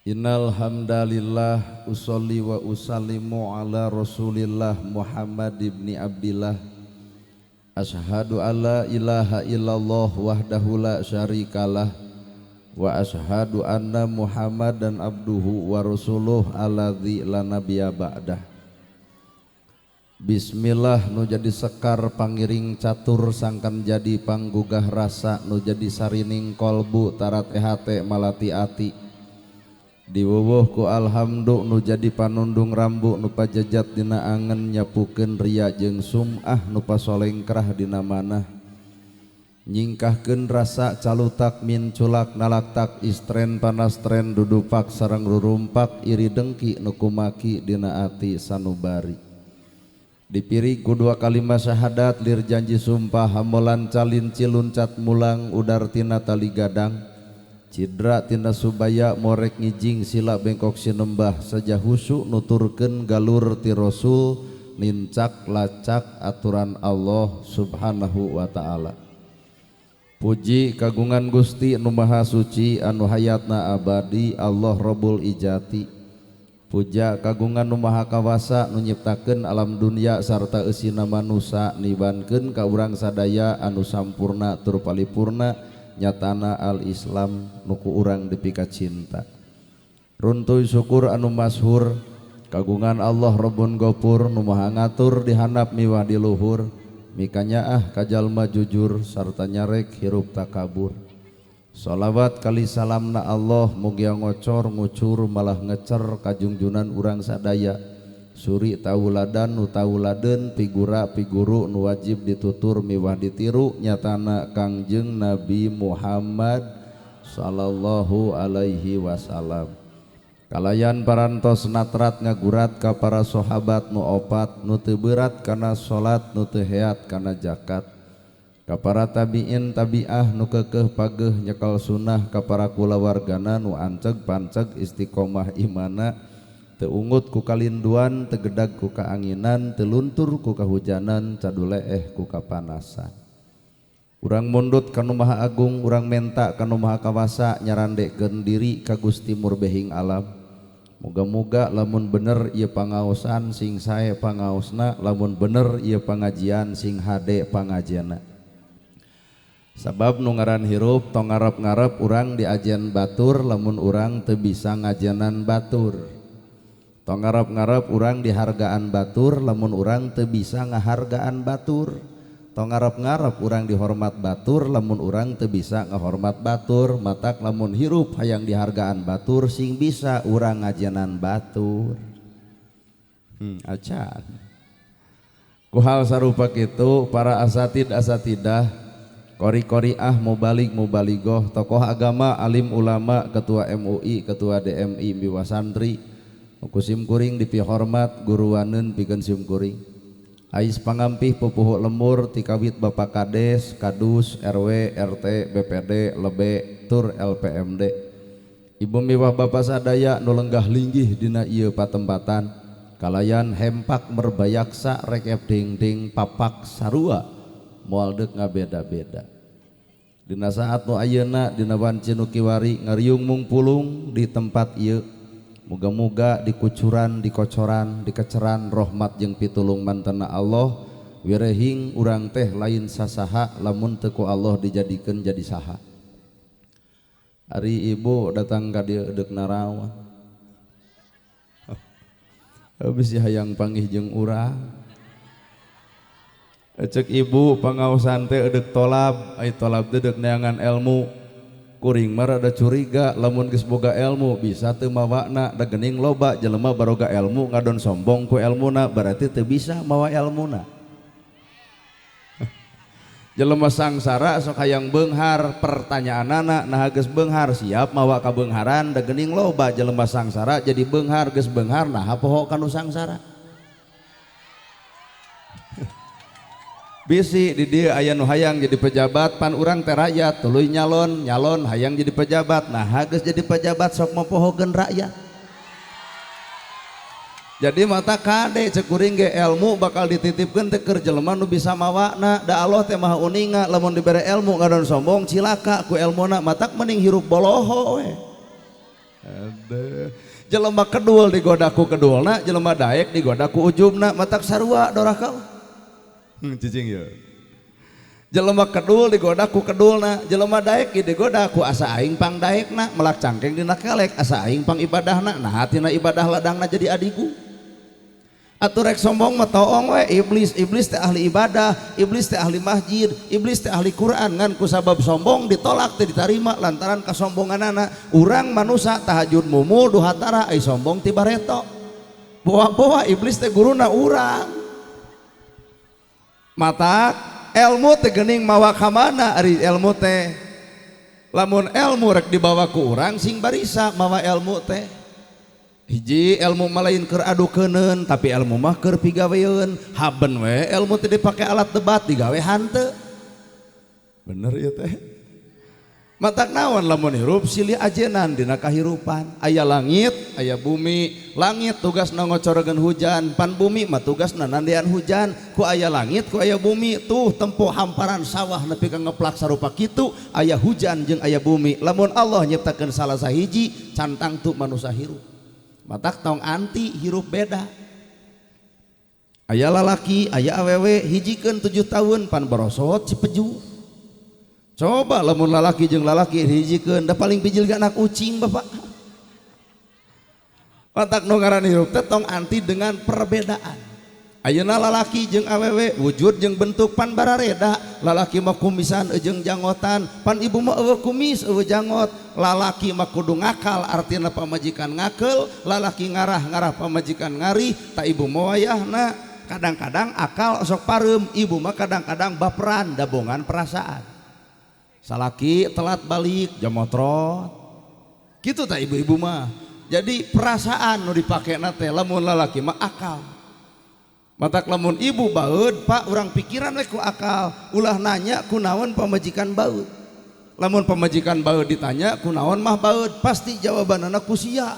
Innal hamdalillah usolli wa usallimu ala Rasulillah Muhammad ibni Abdillah. Ashhadu alla ilaha illallah wahdahu la syarikalah wa ashhadu anna Muhammadan abduhu wa rasuluh alladzi la nabiyya ba'dah. Bismillah nu jadi sekar pangiring catur sangkan jadi panggugah rasa nu jadi sarining kolbu tarat ehate malati ati. Diwuwuh ku alhamdu nu jadi panundung rambu nu pajejat dina angen nyapukeun ria jeung sum'ah nu pasolengkrah dina manah. Nyingkahkeun rasa calutak minculak nalaktak istren panastren dudupak sareng rurumpak iri dengki nu kumaki dina ati sanubari. Dipiri ku dua kalimat syahadat lir janji sumpah hamolan calin ciluncat mulang udar tina tali gadang cidra tina subaya morek ngijing sila bengkok sinembah saja husu nuturkeun galur ti Rasul nincak lacak aturan Allah subhanahu wa ta'ala. Puji kagungan Gusti nu Maha Suci anu hayatna abadi Allah Rabbul Ijati. Puja kagungan nu Maha Kawasa nu nyiptakeun alam dunia sarta eusina manusa nibankeun ka urang sadaya anu sampurna tur palipurna nyatana al-Islam nu ku urang dipika cinta. Runtuy syukur anu masyhur kagungan Allah Rabbun Gofur nu Maha ngatur di handap miwah di luhur mikanyaah ka jalma jujur sarta nyarek hirup takabur. Sholawat kali salamna Allah mugia ngocor ngucur malah ngecer kajungjunan urang sadaya. Suri tauladan nu tauladeun pigura piguru nu wajib ditutur miwah ditiru nyatana Kangjeng Nabi Muhammad sallallahu alaihi wasallam. Kalayan parantos natrat ngagurat ka para sahabat nu opat nu teu beurat kana salat nu teu heat kana zakat. Ka para tabiin tabiah nu keukeuh pageuh nyekel sunnah ka para kulawargana nu anceg panceg istiqomah imana teu ungut ku kalinduan teu gedag ku kaanginan teu luntur ku kahujanan caduleeh ku kapanasan. Urang mundut ka nu Maha Agung urang menta ka nu Maha Kawasa nyarandekeun diri ka Gusti Murbehing alam. Moga-moga lamun bener ieu pangaosan sing sae pangaosna lamun bener ieu pangajian sing hade pangajianna. Sabab nu ngaran hirup tong ngarep-ngarep urang diajian batur lamun urang teu bisa ngajianan batur. Tong ngarep-ngarep urang dihargaan batur lamun urang teu bisa ngahargaan batur. Tong ngarep-ngarep urang dihormat batur lamun urang teu bisa ngahormat batur. Matak lamun hirup hayang dihargaan batur sing bisa urang ngajianan batur. Acan. Ku hal sarupa kitu para asatid asatidah kori-koriah mubalik mubaligoh tokoh agama alim ulama ketua MUI ketua DMI miwah santri ku simkuring dipihormat guruaneun pikeun simkuring ais pangampih pupuhu lemur tikawit Bapak Kades Kadus RW RT BPD Lebe tur LPMD ibu miwah bapak sadaya nu lenggah linggih dina ieu patempatan kalayan hempak merbayaksa rekep dingding papak sarua moal deuk ngabeda-beda. Dina saat nu ayeuna dina wanci nu kiwari ngariung mungpulung di tempat ieu muga-muga dikucuran dikocoran dikeceran rahmat jeung pitulung mantena Allah wirehing urang teh lain sasaha lamun teu ku Allah dijadikeun jadi saha. Ari ibu datang ka dieu deuk naraon bisi hayang panggih jeung urang. Cek ibu pangaosan teh eudek tolab, ai tolab teh deuk neangan ilmu. Kuring mah rada curiga lamun geus boga ilmu bisa teu mawakna da geuning loba jelema baroga ilmu ngadon sombong ku elmuna berarti teu bisa mawa elmuna. Jelema sangsara sok hayang beunghar pertanyaanana nah geus beunghar siap mawa kabeungharan da geuning loba jelema sangsara jadi beunghar geus beunghar nah poho ka nu sangsara. Bisi di dieu aya nu hayang jadi pejabat pan urang teh rakyat tuluy nyalon nyalon hayang jadi pejabat nah geus jadi pejabat sok mopohokeun rakyat. Jadi mata kade cek kuring ge ilmu bakal dititipkeun teh keur jelema nu bisa mawakna da Allah teh Maha uninga lamun dibere ilmu ngadon sombong cilaka ku elmuna matak mending hirup boloho we. Aduh. Jelema kedul digoda ku kedulna, jelema daek digoda ku ujubna, matak sarua doraka. Cicing ya. Jelema kedul digoda ku kedulna, jelema daek digoda ku asa aing pang daekna, melak cangkeng dina kelek asa aing pang ibadahna, nah hatina ibadah ladangna jadi adiku. Atuh rek sombong mah toong we iblis, iblis teh ahli ibadah, iblis teh ahli masjid, iblis teh ahli Quran, ngan ku sabab sombong ditolak teh ditarima lantaran kasombonganana. Urang manusa tahajud mumul duhatara ai sombong ti bareto. Boa-boa iblis teh guruna urang. Matak ilmu teh geuning mawa ka mana ari ilmu teh. Lamun ilmu rek dibawa ku urang sing barisa mawa ilmu teh. Hiji ilmu mah lain keur adu keuneun tapi ilmu mah keur pigaweun. Haben we ilmu teh dipake alat debat digawe hanteu. Bener ieu teh. Matak naon lamun hirup silih ajenan dina kahirupan. Aya langit, aya bumi. Langit tugasna ngocoregeun hujan, pan bumi mah tugasna nandean hujan. Ku aya langit, ku aya bumi, tuh tempo hamparan sawah nepi ka ngeplak sarupa kitu, aya hujan jeung aya bumi. Lamun Allah nyiptakeun salah sahiji, cantang tu manusia hirup. Matak tong anti hirup beda. Aya lalaki, aya awewe, hijikeun 7 tahun pan borosot cipeju. Coba lamun lalaki jeung lalaki hijikeun da paling bijil ge anak ucing bapak. Matak nu ngaran hirup teh tong anti dengan perbedaan. Ayeuna lalaki jeung awewe wujud jeung bentuk pan barareda. Lalaki mah kumisan jeung janggotan, pan ibu mah eueuh kumis eueuh janggot. Lalaki mah kudu ngakal artina pamajikan ngakeul, lalaki ngarah-ngarah pamajikan ngarih, ta ibu mah wayahna. Kadang-kadang akal sok pareum, ibu mah kadang-kadang baperan dabongan perasaan. Salaki telat balik jamotrot. Kitu ta ibu-ibu mah. Jadi perasaan nu dipakena teh lamun lalaki mah akal. Matak lamun ibu baeud pak urang pikiran we ku akal, ulah nanya kunaon pamajikan baeud. Lamun pamajikan baeud ditanya kunaon mah baeud, pasti jawabanana ku sia.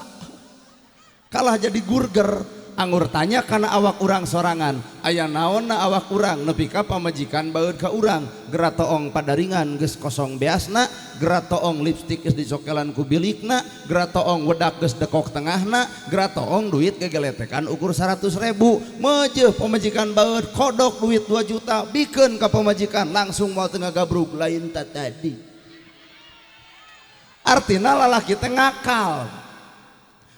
Kalah jadi gurger, anggur tanya kana awak urang sorangan, aya naonna awak urang nepi ka pamajikan baeud ka urang, geura toong padaringan geus kosong beasna, geura toong lipstik geus dicokelan ku bilikna, geura toong wedak geus dekok tengahna, geura toong duit gegeletekan ukur 100.000, mejeuh pamajikan baeud kodok duit 2 juta bikeun ka pamajikan langsung moal teu ngagabrug lain ta tadi. Artina lalaki teh ngakal.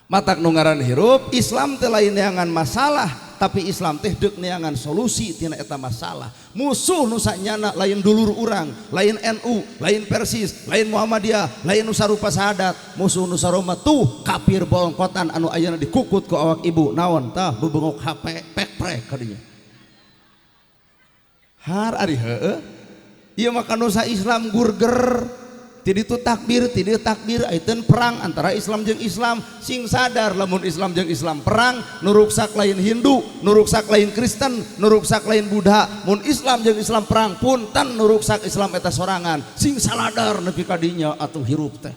Matak nu ngaran hirup Islam teh lain neangan masalah, tapi Islam teh deuk neangan solusi tina eta masalah. Musuh nu sanyana lain dulur urang, lain NU, lain Persis, lain Muhammadiyah, lain nu sarupa sahadat. Musuh nu saroma tuh kafir bolongkotan anu ayeuna dikukut ku awak ibu. Naon tah bebengok HP pekprek kadinya. Har ari heueuh. Ieu mah kanusa Islam gurger. Tidak itu takbir, tidak takbir, aiten perang antara Islam jeung Islam. Sing sadar lamun Islam jeung Islam perang, nuruksak lain Hindu, nuruksak lain Kristen, nuruksak lain Buddha. Mun Islam jeung Islam perang punten nuruksak Islam eta sorangan. Sing saladar nepi ka dinya atuh hirup teh.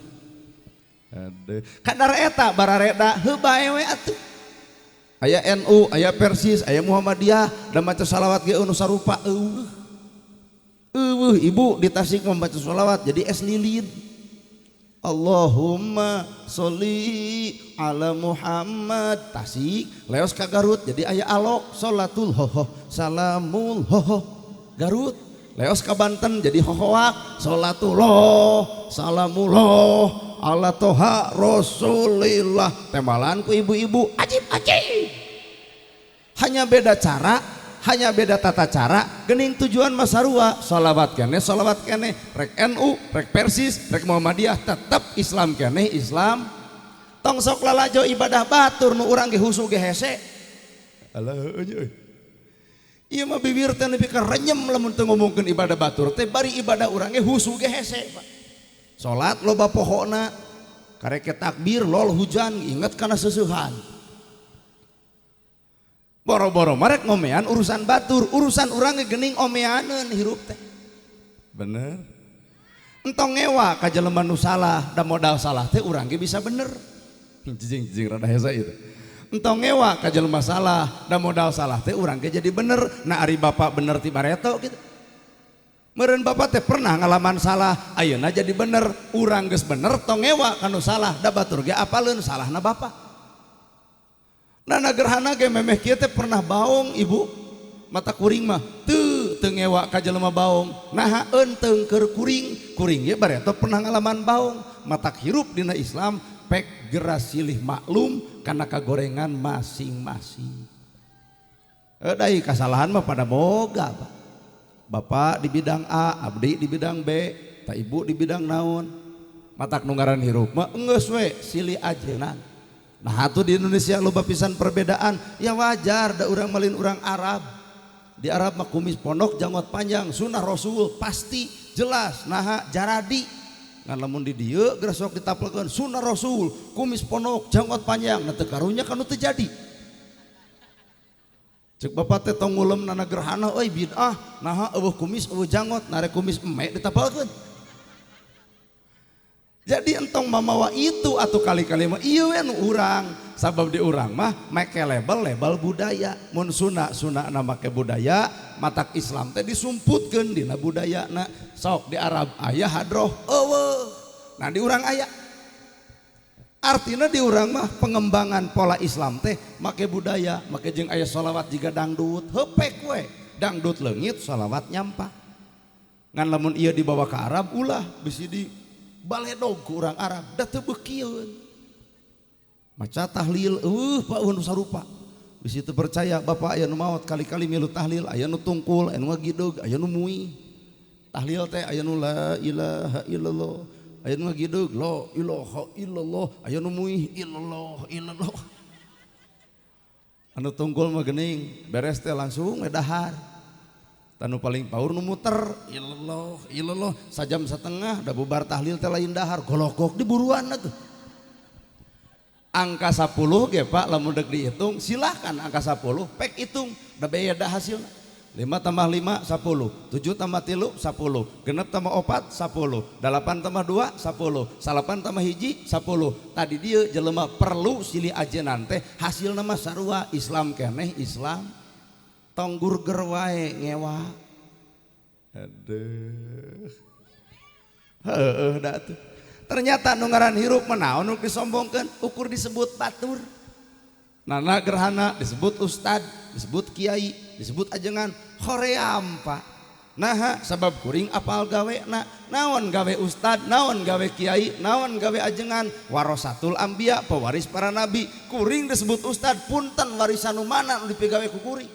Aduh. Kadar eta barareda heuh bae we atuh. Aya NU, aya Persis, aya Muhammadiyah, da maca salawat ge nu sarupa eueuh. Eueuh ibu di Tasik membaca sholawat jadi es lilin. Allahumma sholli ala Muhammad. Tasik leos ka Garut jadi aya alok sholatul hoho salamul hoho Garut. Leos ka Banten jadi hohoak sholatullah salamullah ala toha rasulillah. Temalan ku ibu-ibu ajib ajib. Hanya beda cara, hanya beda tata cara, gening tujuan masarua, sholawat kene, rek NU, rek Persis, rek Muhammadiyah, tetap Islam kene, Islam. Tong sok lalajo ibadah batur nu urang ge husu ge hese. Alah euy. Ieu mah bibir teh nepi ka renyem lamun teu ngomongkeun ibadah batur teh bari ibadah urang ge husu ge hese, Pak. Salat loba pohona, kareke takbir lol hujan inget kana seusehan. Boro-boro marek ngomean urusan batur, urusan urang gening omeaneun hirup teh. Bener. Entong ngewa ka jelema nu salah, da modal salah teh urang ge bisa bener. Cicing-cicing rada hese ieu teh. Entong ngewa ka jelema salah, da modal salah teh urang ge jadi bener. Nah ari bapak bener ti bareto kitu. Meureun bapak teh pernah ngalaman salah, ayeuna jadi bener, urang geus bener tong ngewa kanu salah, da batur ge apaleun salahna bapak. Nana gerhana ge memeh kieu teh pernah baong ibu, mata kuring mah teu teu ngewa ka jelema baong, naha eunteung keur kuring, kuring ge bareto pernah ngalaman baong, matak hirup dina Islam pek geura silih maklum kana kagorengan masing-masing. Dai kasalahan mah pada boga Pak. Bapak di bidang A, abdi di bidang B, tak ibu di bidang naon. Matak nu ngaran hirup mah enggeus we silih ajenan. Nah atuh di Indonesia loba pisan perbedaan, ya wajar da urang malin urang Arab. Di Arab mah kumis pondok janggot panjang, sunah Rasul pasti jelas naha jaradi. Ngan lamun di dieu geus sok ditapelkeun sunah Rasul, kumis pondok janggot panjang, nah teu karunya kanu teu jadi. Cek bapak teh tong ngulem nana gerhana euy bid'ah, naha eueuh kumis eueuh janggot, nare kumis eme ditapalkeun. Jadi entong mamawa itu atuh kali-kali mah ieu we nu urang, sabab di urang mah make label-label budaya. Mun sunah sunahna make budaya, matak Islam teh disumputkeun dina budayana. Sok di Arab aya hadroh eueuh. Nah di urang aya. Artinya di urang mah pengembangan pola Islam teh make budaya, make jeung aya sholawat jiga dangdut, heupek we, dangdut leungit sholawat nyampak. Ngan lamun ieu dibawa ke Arab ulah bisi di baledog ku urang Arab, da teu beukieun. Maca tahlil eueuh Pak nu sarupa. Bisi teu percaya bapak aya nu maot kali-kali milu tahlil, aya nu tungkul, aya nu ngagideg, aya nu muih. Tahlil teh aya nu la ilaha illallah. Aya nu ngagideg la ilaha illallah, aya nu muih illallah illallah. Anu tungkul mah geuning, beres teh langsung we dahar. Tanu paling paur nu muter illallah illallah sajam setengah da bubar tahlil teh lain dahar, gologok di buruan atuh. Angka 10 ge Pak lamun deuk dihitung silahkan angka 10 pek hitung da beda hasilna. 5 tambah 5, 10, 7 tambah 3, 10, 6 tambah 4, 10, 8 tambah 2, 10, 9 tambah 1, 10. Tadi dia jelema perlu silih ajenan teh hasilna mah sarua Islam keneh Islam. Tong gurger wae ngewa. Aduh. Heueuh da atuh. Ternyata nu ngaran hirup mah naon nu disombongkeun ukur disebut batur. Nana gerhana disebut ustad, disebut kiai, disebut ajengan, hoream Pak. Naha sabab kuring apal gawe na, naon gawe ustad, naon gawe kiai, naon gawe ajengan, warasatul anbiya, pewaris para nabi. Kuring disebut ustad, punten warisan nu mana nu dipigawe ku kuring.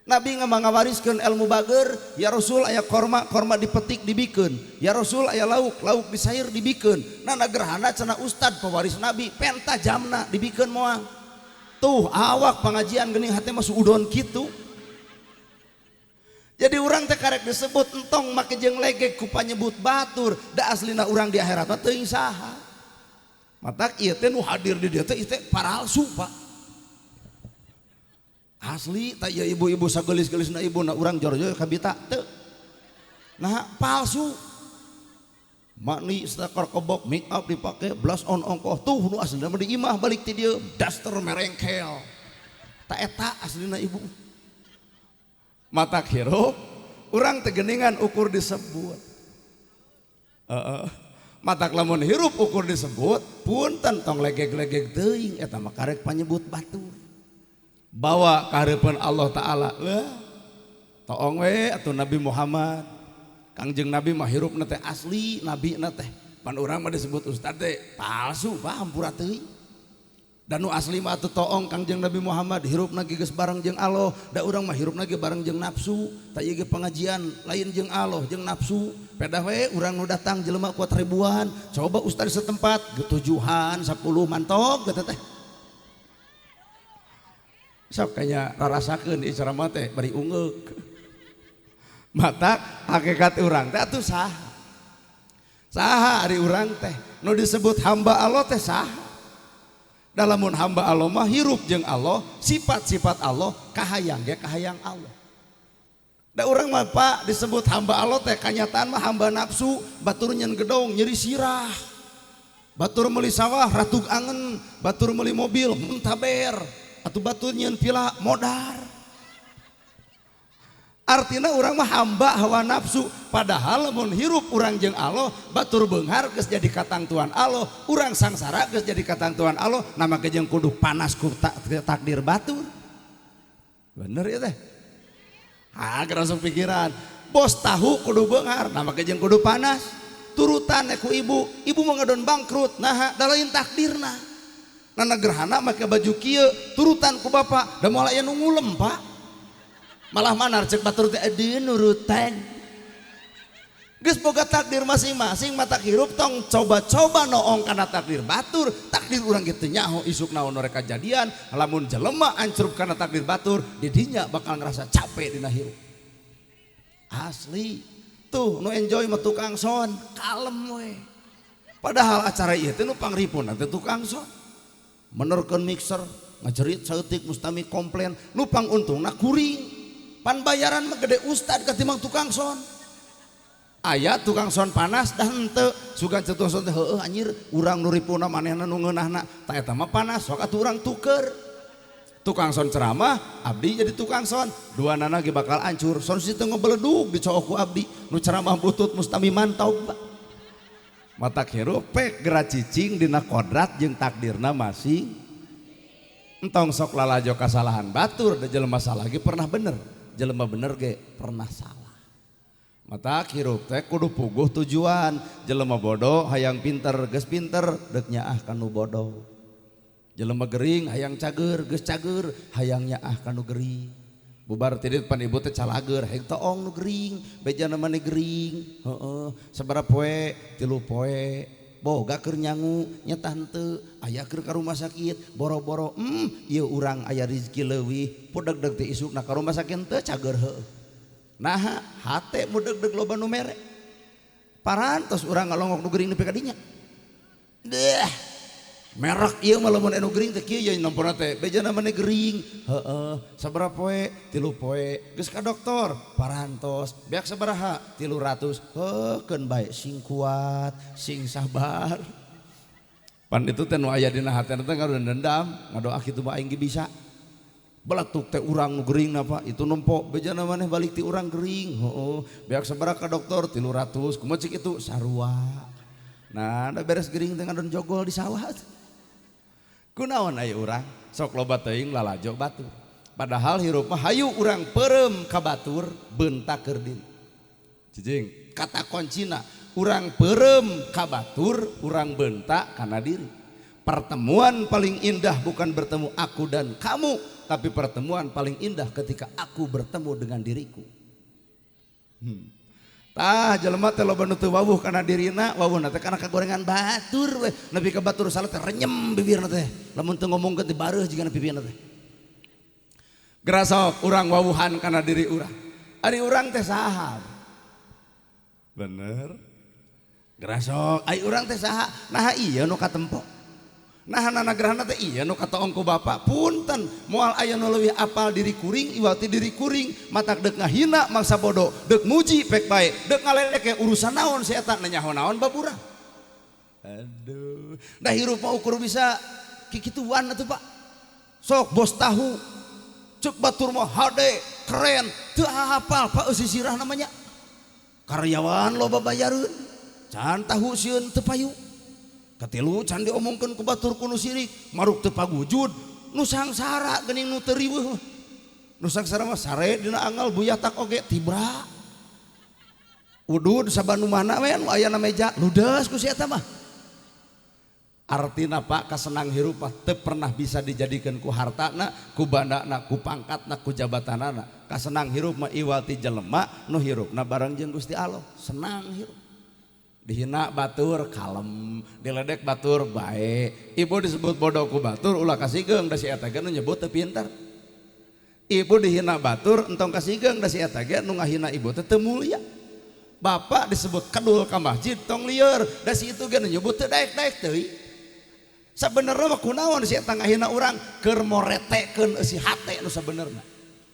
Nabi ngawariskeun ilmu bager, ya Rasul aya korma, korma dipetik dibikeun. Ya Rasul aya lauk, lauk disair dibikeun. Nana gerhana cenah ustad pewaris nabi, penta jamna dibikeun moal. Tuh awak pengajian geuning hate mah suudon kitu. Jadi urang teh karek disebut entong make jeung legek ku panyebut batur, da aslina urang di akhirat mah teuing saha. Matak ieu teh nu hadir di dieu teh ieu teh paralsu Pak. Asli tah ieu ibu-ibu sageulis-geulisna ibuna urang jorjo kabita teu. Nah palsu. Makni setakor kebok make up dipake blush on ongkoh tuh nu aslina mah di imah balik ti dieu daster merengkel. Ta eta aslina ibu. Matak hirup urang teh geuningan ukur disebut. Matak lamun hirup ukur disebut punten tong legeg-legeg teuing eta mah karek panyebut batur. Bawa ka hareupeun Allah Taala. Wah. Toong we atuh Nabi Muhammad. Kangjeng Nabi mah hirupna teh asli nabina teh. Pan urang mah disebut ustad teh palsu Pak hampura teuing. Dan nu asli mah atuh toong Kangjeng Nabi Muhammad hirupna ge geus bareng jeung Allah, da urang mah hirupna ge bareng jeung nafsu. Ta ieu ge pengajian lain jeung Allah jeung nafsu. Pedah we urang nu datang jelema kuat ribuan, coba ustad setempat getujuhan 10 mantok geus teh. Sok kayaknya rarasakeun ieu ceramah teh bari ungeuk. Mata hakikat urang teh atuh saha. Saha ari urang teh nu disebut hamba Allah teh saha. Dalamun hamba Allah mah hirup jeung Allah, sifat-sifat Allah kahayang ge kahayang Allah. Da urang mah Pak disebut hamba Allah teh kanyataan mah hamba nafsu, batur nyen gedong nyeri sirah. Batur meuli sawah ratug angen, batur meuli mobil muntaber, atuh batur nyen pila modar. Artina urang mah hamba hawa nafsu, padahal lamun hirup urang jeung Allah, batur beunghar geus jadi katangtuan Allah, urang sangsara geus jadi katangtuan Allah, nama ge jeung kudu panas ku takdir batur. Bener ya teh? Ah, langsung pikiran. Bos tahu kudu beunghar, nama ge jeung kudu panas. Turutan ku ibu, ibu mau ngadon bangkrut, nah da lain takdirna. Nana gerhana make baju kieu, turutan ku bapak, da moal aya nu ngulem, Pak. Malah manar cek batur teh aduh nurutan. Geus boga takdir masing-masing, mata hirup tong coba-coba noong kana takdir batur, takdir urang ge teu nyaho isuk naon rek kajadian, lamun jelema ancrub kana takdir batur, di dinya bakal ngerasa capek dina hirup. Asli. Tuh nu enjoy mah tukang son, kalem we. Padahal acara ieu teh nu pangripun teh tukang son. Menerkeun mixer, ngajerit saeutik mustami komplain, nu panguntungna kuring. Pan bayaran mah gede ustad katimbang tukang son. Aya tukang son panas dah henteu, sugan tukang son teh heueuh anjir, urang nu ripuna manehna nu ngeunahna, ta eta mah panas sok atuh urang tuker. Tukang son ceramah, abdi jadi tukang son, dua nana ge bakal hancur. Son situ ngebeledug dicook ku abdi, nu ceramah butut mustami mantau. Matak hirup pek geura cicing dina kodrat jeung takdirna masing. Entong sok lalajo kasalahan batur, da jelema salah ge pernah bener, jelema bener ge pernah salah. Matak hirup teh kudu puguh tujuan, jelema bodoh hayang pinter geus pinter deuk nyaah ka nu bodoh. Jelema gering hayang cager geus cager hayang nyaah ka nu gering. Bubar tidit pan ibu teh calageur hayang toong nu gering, bejana maneh gering. Heeh, sabaraha poe? 3 poe. Boga keur nyangu nyata henteu, aya keur ka rumah sakit, boro-boro ieu urang aya rezeki leuwih, pudeg-deg teh isukna ka rumah sakit teu cager heueuh. Naha hate mu deg-deg loba nu mere. Parantos urang ngalongok nu gering nepi ka dinya. Deh. Merek ieu mah lamun anu gering teh kieu ye nompona teh bejana maneh gering. Heeh, sabaraha poe? 3 poe. Geus ka dokter, parantos. Beak sabaraha? 300. Heuh, keun bae sing kuat, sing sabar. Pan itu teh nu aya dina hatena teh ngadon dendam, ngadoa kitu mah aing ge bisa. Beletuk teh urang nu gering na Pak, itu nempo bejana maneh balik ti urang gering. Heeh, beak sabaraha ka dokter? 300. Kumaha cik itu? Sarua. Nah, da beres gering teh ngadon jogol di sawah. Kunaon aya urang sok loba teuing lalajo batur. Padahal hirup mah hayu urang peureum ka batur beunta keur diri. Cicing, kata kuncina urang peureum ka batur, urang beunta kana diri. Pertemuan paling indah bukan bertemu aku dan kamu, tapi pertemuan paling indah ketika aku bertemu dengan diriku. Tah jelema teh loba nu teu wawuh kana dirina, wawuhna teh kana kagorengan batur we. Nepi ka batur salah teh renyem bibirna teh. Lamun teu ngomongkeun teh bareuh jigana bibirna teh. Gerasok urang wawuhan kana diri urang. Ari urang teh saha? Bener. Gerasok ari urang teh saha? Naha ieu nu katempo. Nah nana gerhana teh iya nu katoong ku bapak punten moal aya nu leuwih apal diri kuring iwati diri kuring matak deuk ngahina mangsa bodoh deuk muji pek bae deuk ngaledek urusan naon si eta nyaho naon babura. Aduh, da hirup mah ukur bisa kikituan atuh Pak. Sok bos tahu cek batur mah hade keren teu hafal Pak eusi sirah namanya. Karyawan loba bayareun can tahu sieun teu payu. Katilu can diomongkeun ku batur ku nu sirik maruk teu pagujud nu sangsara geuning nu teu riweuh. Nu sangsara mah sare dina anggal buyah tak oge tibra. Udud saban nu mana we nu aya na meja ludes ku si eta mah. Artina Pak kasenang hirup mah teu pernah bisa dijadikeun ku hartana, ku bandana, ku pangkatna, ku jabatanana. Kasenang hirup mah iwati jelema nu hirupna bareng jeung Gusti Allah, senang hirup. Dihina batur kalem, diledek batur bae. Ibu disebut bodoh ku batur ulah kasigeung da si eta ge nu nyebut teu pinter. Ibu dihina batur entong kasigeung da si eta ge nu ngahina ibu teh teu mulia. Bapak disebut kedul ka masjid tong lieur da si itu ge nu nyebut teu daek-daek teuing. Sabenerna mah kunaon si eta ngahina urang keur moretekeun eusi hate nu sabenerna.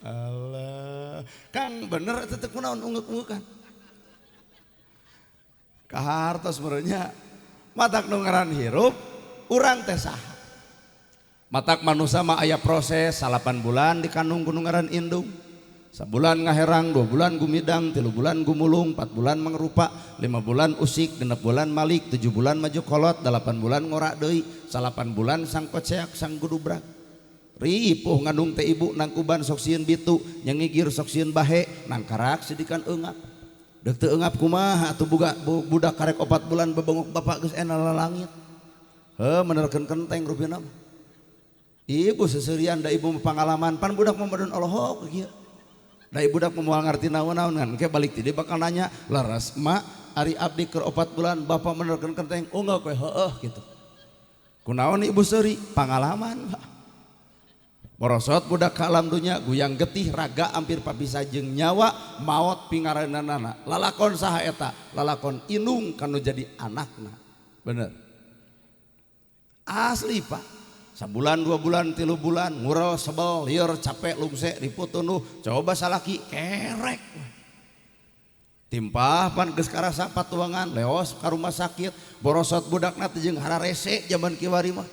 Allah, Kang bener eta teh kunaon ungeuk-ungeukan. Kahartos merenya matak nu ngaran hirup urang teh saha. Matak manusia mah aya proses 8 bulan dikandung ku nu ngaran indung. Sabulan ngaherang, 2 bulan gumidang, 3 bulan gumulung, 4 bulan mangrupa, 5 bulan usik, 6 bulan malik, 7 bulan maju kolot, 8 bulan ngorak deui, 9 bulan sang koceak sang gudubrak. Ripuh ngandung teh ibu nangkuban sok sieun bitu, nyengigir sok sieun bahe, nangkarak sidikan eungap. Deuk teu eungap kumaha atuh budak karek 4 bulan bebongok bapak geus ena lalangit. Heuh menerkeun kenteng rupina mah. Ibu seserian da ibu pangalaman pan budak mah madon olohok kieu. Da ibu budak mah moal ngarti naon-naon kan engke balik ti dieu bakal nanya, "Leres mak ari abdi keur 4 bulan bapak menerkeun kenteng." Unggal kowe heueuh gitu. Kunaon ibu seuri? Pangalaman, Pak. Borosot budak ka alam dunya guyang getih raga hampir papisah jeung nyawa maot pingareunanana. Lalakon saha eta? Lalakon indung kanu jadi anakna. Bener. Asli, Pak. Sabulan, 2 bulan, 3 bulan, ngurel, sebel, lieur, capek, lungse, riput, tunduh, coba salaki, kerek. Timpah pan geus karasa patuangan, leos ka rumah sakit, borosot budakna teh jeung hararese zaman kiwari mah.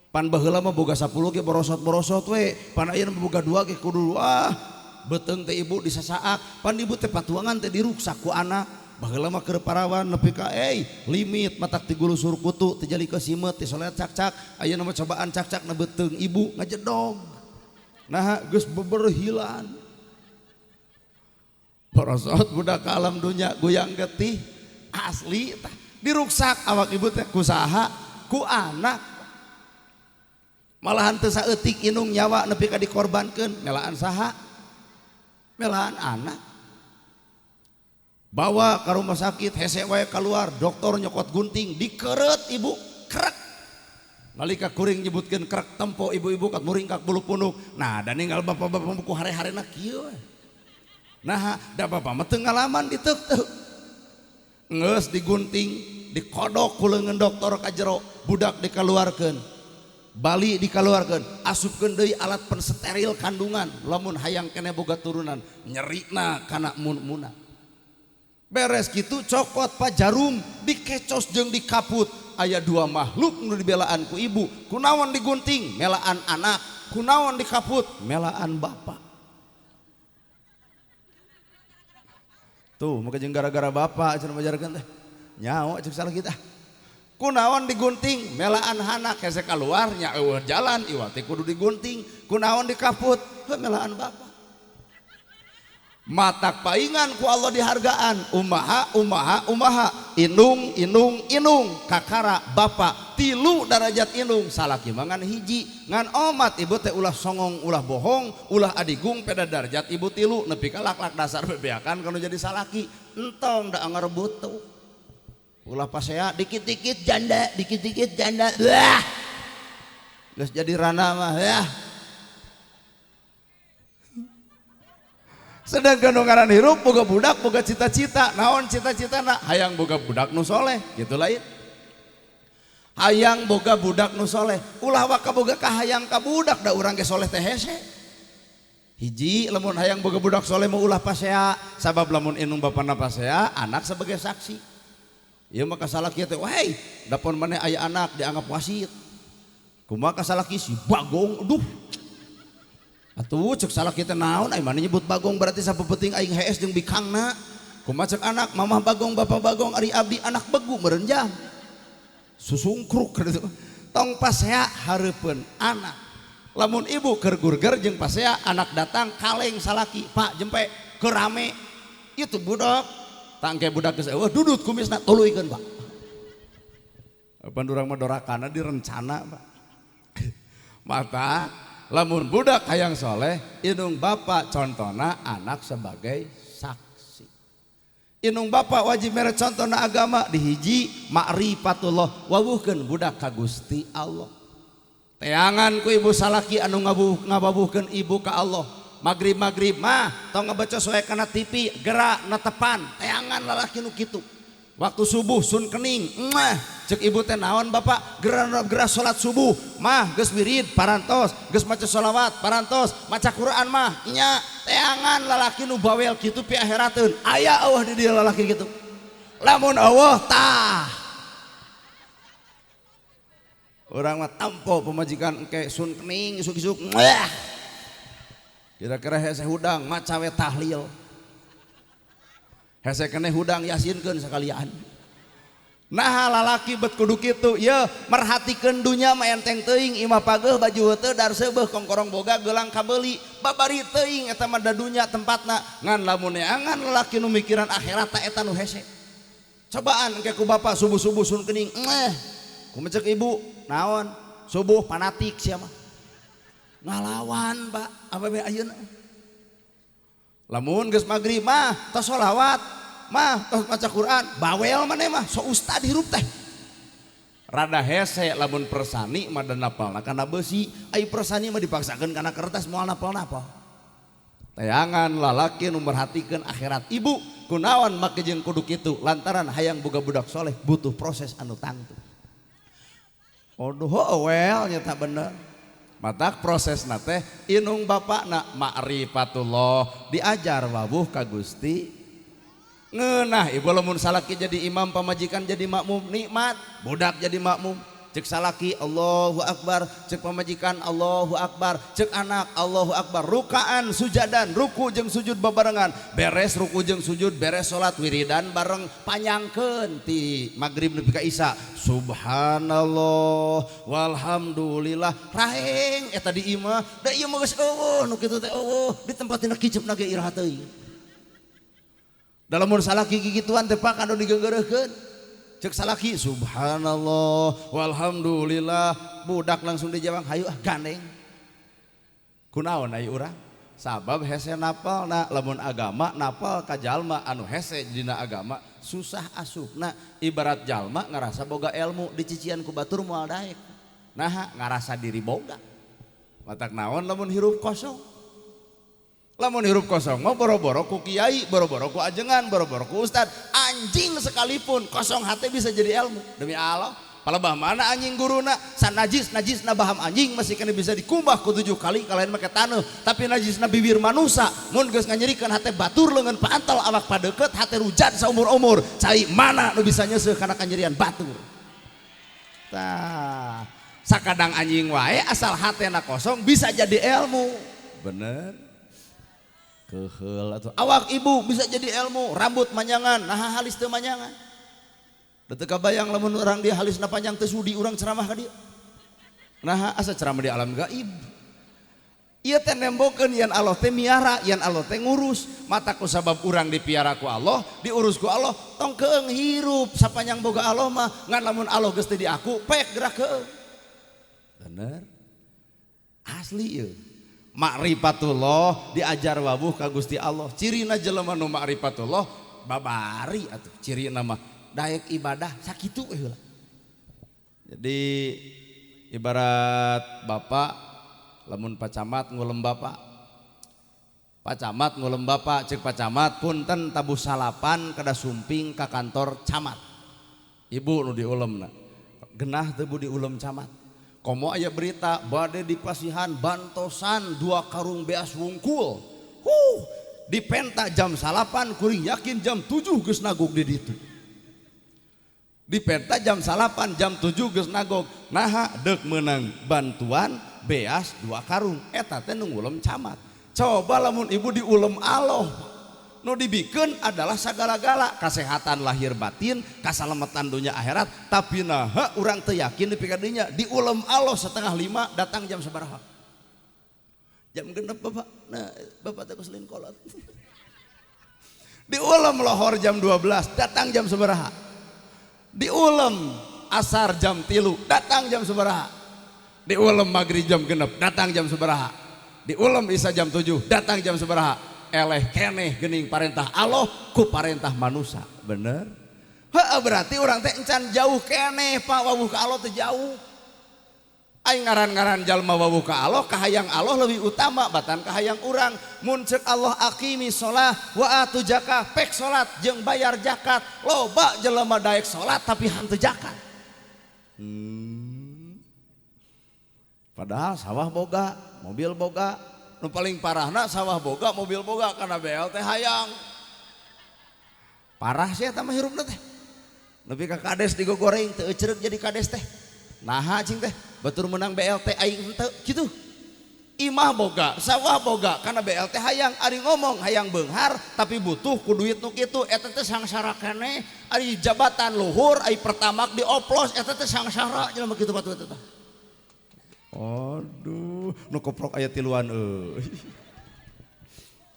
Pan baheula mah boga 10 ge borosot-borosot we, pan ayeuna mah boga 2 ge kudu ah, beuteung teh ibu disasaak, pan ibu teh patuangan teh diruksak ku anak. Baheula mah keur parawan nepi ka limit matak ti gulusur kutu teu jadi kesimeut ti soleat cakcak ayeuna mah cobaan cakcak na beuteung ibu ngajedog nah geus beberhilan borosot budak ka alam dunya guyang getih asli tah diruksak awak ibu teh ku saha ku anak malahan teu saeutik inung nyawa nepi ka dikorbankeun melaan saha melaan anak. Bawa ke rumah sakit, hese wae keluar, dokter nyokot gunting, dikeret ibu, krek. Nalika kuring nyebutkeun krek tempo ibu-ibu kat muringkak bulu punuk. Nah, da ninggal bapak-bapak buku hare-harena kieu. Nah, da bapak mah teu ngalaman diteuk-teuk. Geus digunting, dikodok ku leungeun dokter ka jero, budak dikaluarkeun. Bali dikaluarkeun, asupkeun deui alat pensteril kandungan, lamun hayang keneh boga turunan, nyerina kana mun-muna. Beres gitu cokot pak jarum dikecos jeung dikaput aya 2 makhluk nu dibelaan ku ibu kunaon digunting melaan anak kunaon dikaput melaan bapak tuh maka jeung gara-gara bapak cenah majarkeun teh nyaho ceuk salah kita kunaon digunting melaan anak hese kaluar nya eueuh jalan iwat teh kudu digunting kunaon dikaput heuh melaan bapak. Matak paingan ku Allah dihargaan umaha umaha umaha inung inung inung kakara bapak 3 darajat inung salaki mangan hiji ngan omat ibu teh ulah songong ulah bohong ulah adigung peda darajat ibu 3 nepi ka lak-lak dasar bebeakan kalau jadi salaki entong da ngarebut tuh ulah pasea dikit-dikit janda wah geus jadi rana mah ya. Sedangkan nu ngaran hirup boga budak boga cita-cita naon cita-citana hayang boga budak nu soleh gitu lain hayang boga budak nu soleh ulah waka boga ka hayang ka budak da urang ge soleh teh hese hiji lamun hayang boga budak soleh mah ulah pasea sabab lamun indung bapana pasea anak sebagai saksi ieu mah kasalaki teh weh dapon maneh aya anak dianggap wasit kumaha kasalaki si bagong aduh atuh cek salah kita naon ai mana nyebut bagong berarti sapepeting aing hees jeung bikangna kumaha cek anak mamah bagong bapak bagong ari abdi anak begu merenjang susungkruk gitu tong pasea hareupeun anak lamun ibu keur gurger jeung pasea anak datang kaleng salaki pak jempe keur rame itu budak tangke budak geus eueuh dudut kumisna tuluykeun pak pan urang mah dorakana direncana pak mata lamun budak hayang soleh indung bapak contona anak sebagai saksi indung bapak wajib mere contona agama dihiji ma'rifatullah wawuhkeun budak ka Gusti Allah teangan ku ibu salaki anu ngababuhkeun ibu ka Allah magrib-magrib mah tong ngabaca soe kana TV gerak netepan teangan lalaki nu kitu waktu subuh sun kening mah cek ibu teh naon bapak gerak salat subuh mah geus wirid parantos geus maca sholawat parantos maca Quran mah nya teangan lalaki nu bawel kitu pi akhirateun aya eueuh di dieu lalaki kitu lamun eueuh tah urang mah tampo pamajikan engke sun kening isuk-isuk. Kira-kira hese hudang maca we tahlil. Hese keneh hudang yasinkeun sakalian. Nah lalaki bet kudu kitu ye merhatikeun dunya mah enteng teuing imah pageuh baju heuteut dar seubeuh kongkorong boga gelang kabeuli babari teuing eta mah da dunya tempatna ngan lamun neangan lalaki nu mikiran akhirat ta eta nu hese. Cobaan engke ku bapak subuh-subuh sun kening kumecek ibu naon subuh fanatik sia mah ngalawan pak apa be ayeuna lamun geus magrib mah tos sholawat mah tos maca Quran bawel maneh mah so ustad hirup teh rada hese lamun persani mah da napalna kana beusi ai persani mah dipaksakeun kana kertas moal napal-napal tayangan lalaki nu merhatikeun akhirat ibu kunaon make jeung kudu kitu lantaran hayang boga budak soleh butuh proses anu tangtu. Aduh well nyata bener. Matak prosesna teh inung bapakna ma'rifatullah diajar wawuh ka Gusti ngeunah ibu lamun salaki jadi imam pamajikan jadi makmum nikmat budak jadi makmum cek salaki Allahu Akbar cek pamajikan Allahu Akbar cek anak Allahu Akbar rukaan sujadan ruku jeung sujud babarengan beres ruku jeung sujud beres salat wiridan bareng panjangkeun ti magrib nepi ka isya subhanallah walhamdulillah raheng eta di imah da ieu mah geus eueuh nu kitu teh eueuh di tempat dina kicepna ge iraha teuing da lamun salaki kikituan teh pak anu digeunggeureuhkeun cek salaki subhanallah walhamdulillah budak langsung dijawab hayu ah gandeng kunaon ai urang sabab hese napalna lamun agama napal ka jalma anu hese dina agama susah asupna ibarat jalma ngarasa boga ilmu dicician ku batur moal daek naha ngarasa diri boga matak naon lamun hirup kosong lamun hirup kosong mah boro-boro ku kiai boro-boro ku ajengan boro-boro ku ustad anjing sekalipun kosong hati bisa jadi ilmu demi Allah palebah mana anjing guruna san najis najisna baham anjing masih kena bisa dikumbah ku 7 kali kalain make taneuh tapi najisna bibir manusa mun geus nganyerikeun hate batur leungeun paantel awak padeukeut hate rujat saumur-umur cai mana nu bisa nyeuseuh kana kanyerian batur tah sakadang anjing wae asal hatena kosong bisa jadi ilmu bener keheul atuh awak ibu bisa jadi ilmu rambut manjangan nah halis teu manjangan da teu kabayang lamun urang dia halisna panjang teu sudi urang ceramah ka dieu nah asa ceramah di alam gaib ieu teh nembokeun yen Allah teh miara yen Allah teh ngurus mata ku sabab urang dipiara ku Allah diurus ku Allah tong keung hirup sapanjang boga Allah mah ngan lamun Allah geus teu diaku pek gerak keung bener asli ieu ma'rifatullah diajar wawuh ka Gusti Allah cirina jelema nu ma'rifatullah babari atuh cirina mah daek ibadah sakitu we heula. Jadi ibarat bapak lamun Pak Camat ngulem bapak Pak Camat ngulem bapak cek Pak Camat punten tabuh salapan kada sumping ka kantor camat ibu nu diulemna genah teu bu diulem camat komo aya berita bade di pasihan bantosan 2 karung beas wungkul. Huh, dipenta jam salapan kuring yakin jam 7 geus nagog di ditu. Dipenta jam salapan jam 7 geus nagog. Naha deuk meunang bantuan beas 2 karung eta teh nu ngulem camat. Coba lamun ibu diulem Allah. Nu dibikeun adalah sagala-gala kesehatan lahir batin, kasalamatan dunia akhirat, tapi naha urang teu yakin nepi ka dinya diulem Allah 4:30 datang jam sabaraha? Jam 6 bapak. Nah, bapak teh kuselin kolot. Diulem lohor jam 12, datang jam sabaraha? Diulem asar jam 3, datang jam sabaraha? Diulem maghrib jam 6, datang jam sabaraha? Diulem isya jam 7, datang jam sabaraha? Eleh keneh gening parentah Allah ku parentah manusia bener heuh berarti urang teh encan jauh keneh pak wawuh ka Allah teh jauh aing ngaran-ngaran jalma wawuh ka Allah kahayang Allah leuwih utama batan kahayang urang mun ceuk Allah aqimi shalah wa atu zakah pek salat jeung bayar zakat loba jelema daek salat tapi henteu zakat padahal sawah boga mobil boga nu paling parahna sawah boga mobil boga karena BLT hayang parah sih eta mah hirupna teh nepi ka kades digogoreng teu ecereuk jadi kades teh naha cing teh batur menang BLT aing henteu kitu Imah boga, sawah boga, karena BLT hayang, ari ngomong hayang beunghar tapi butuh ku duit nu kitu, eta teh sangsara keneh, ari jabatan luhur, ari pertamak dioplos, eta teh sangsara jelema kitu batu eta teh. Aduh, nu koprok aya tiluan euy.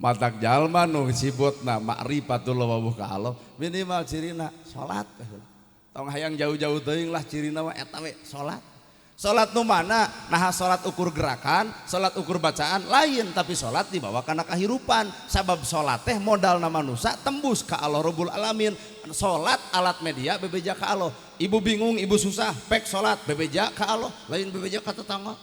Matak jalma nu sibutna makrifatullah wa ka Allah, minimal cirina salat. Tong hayang jauh-jauh teuing lah cirina mah eta we salat. Salat nu mana? Nah salat ukur gerakan, salat ukur bacaan lain, tapi salat dibawa kana kahirupan. Sabab salat teh modalna manusia tembus ka Allah Rabbul Alamin. Salat alat media bebeja ka Allah. Ibu bingung, ibu susah, pek salat bebeja ka Allah, lain bebeja ka tetangga.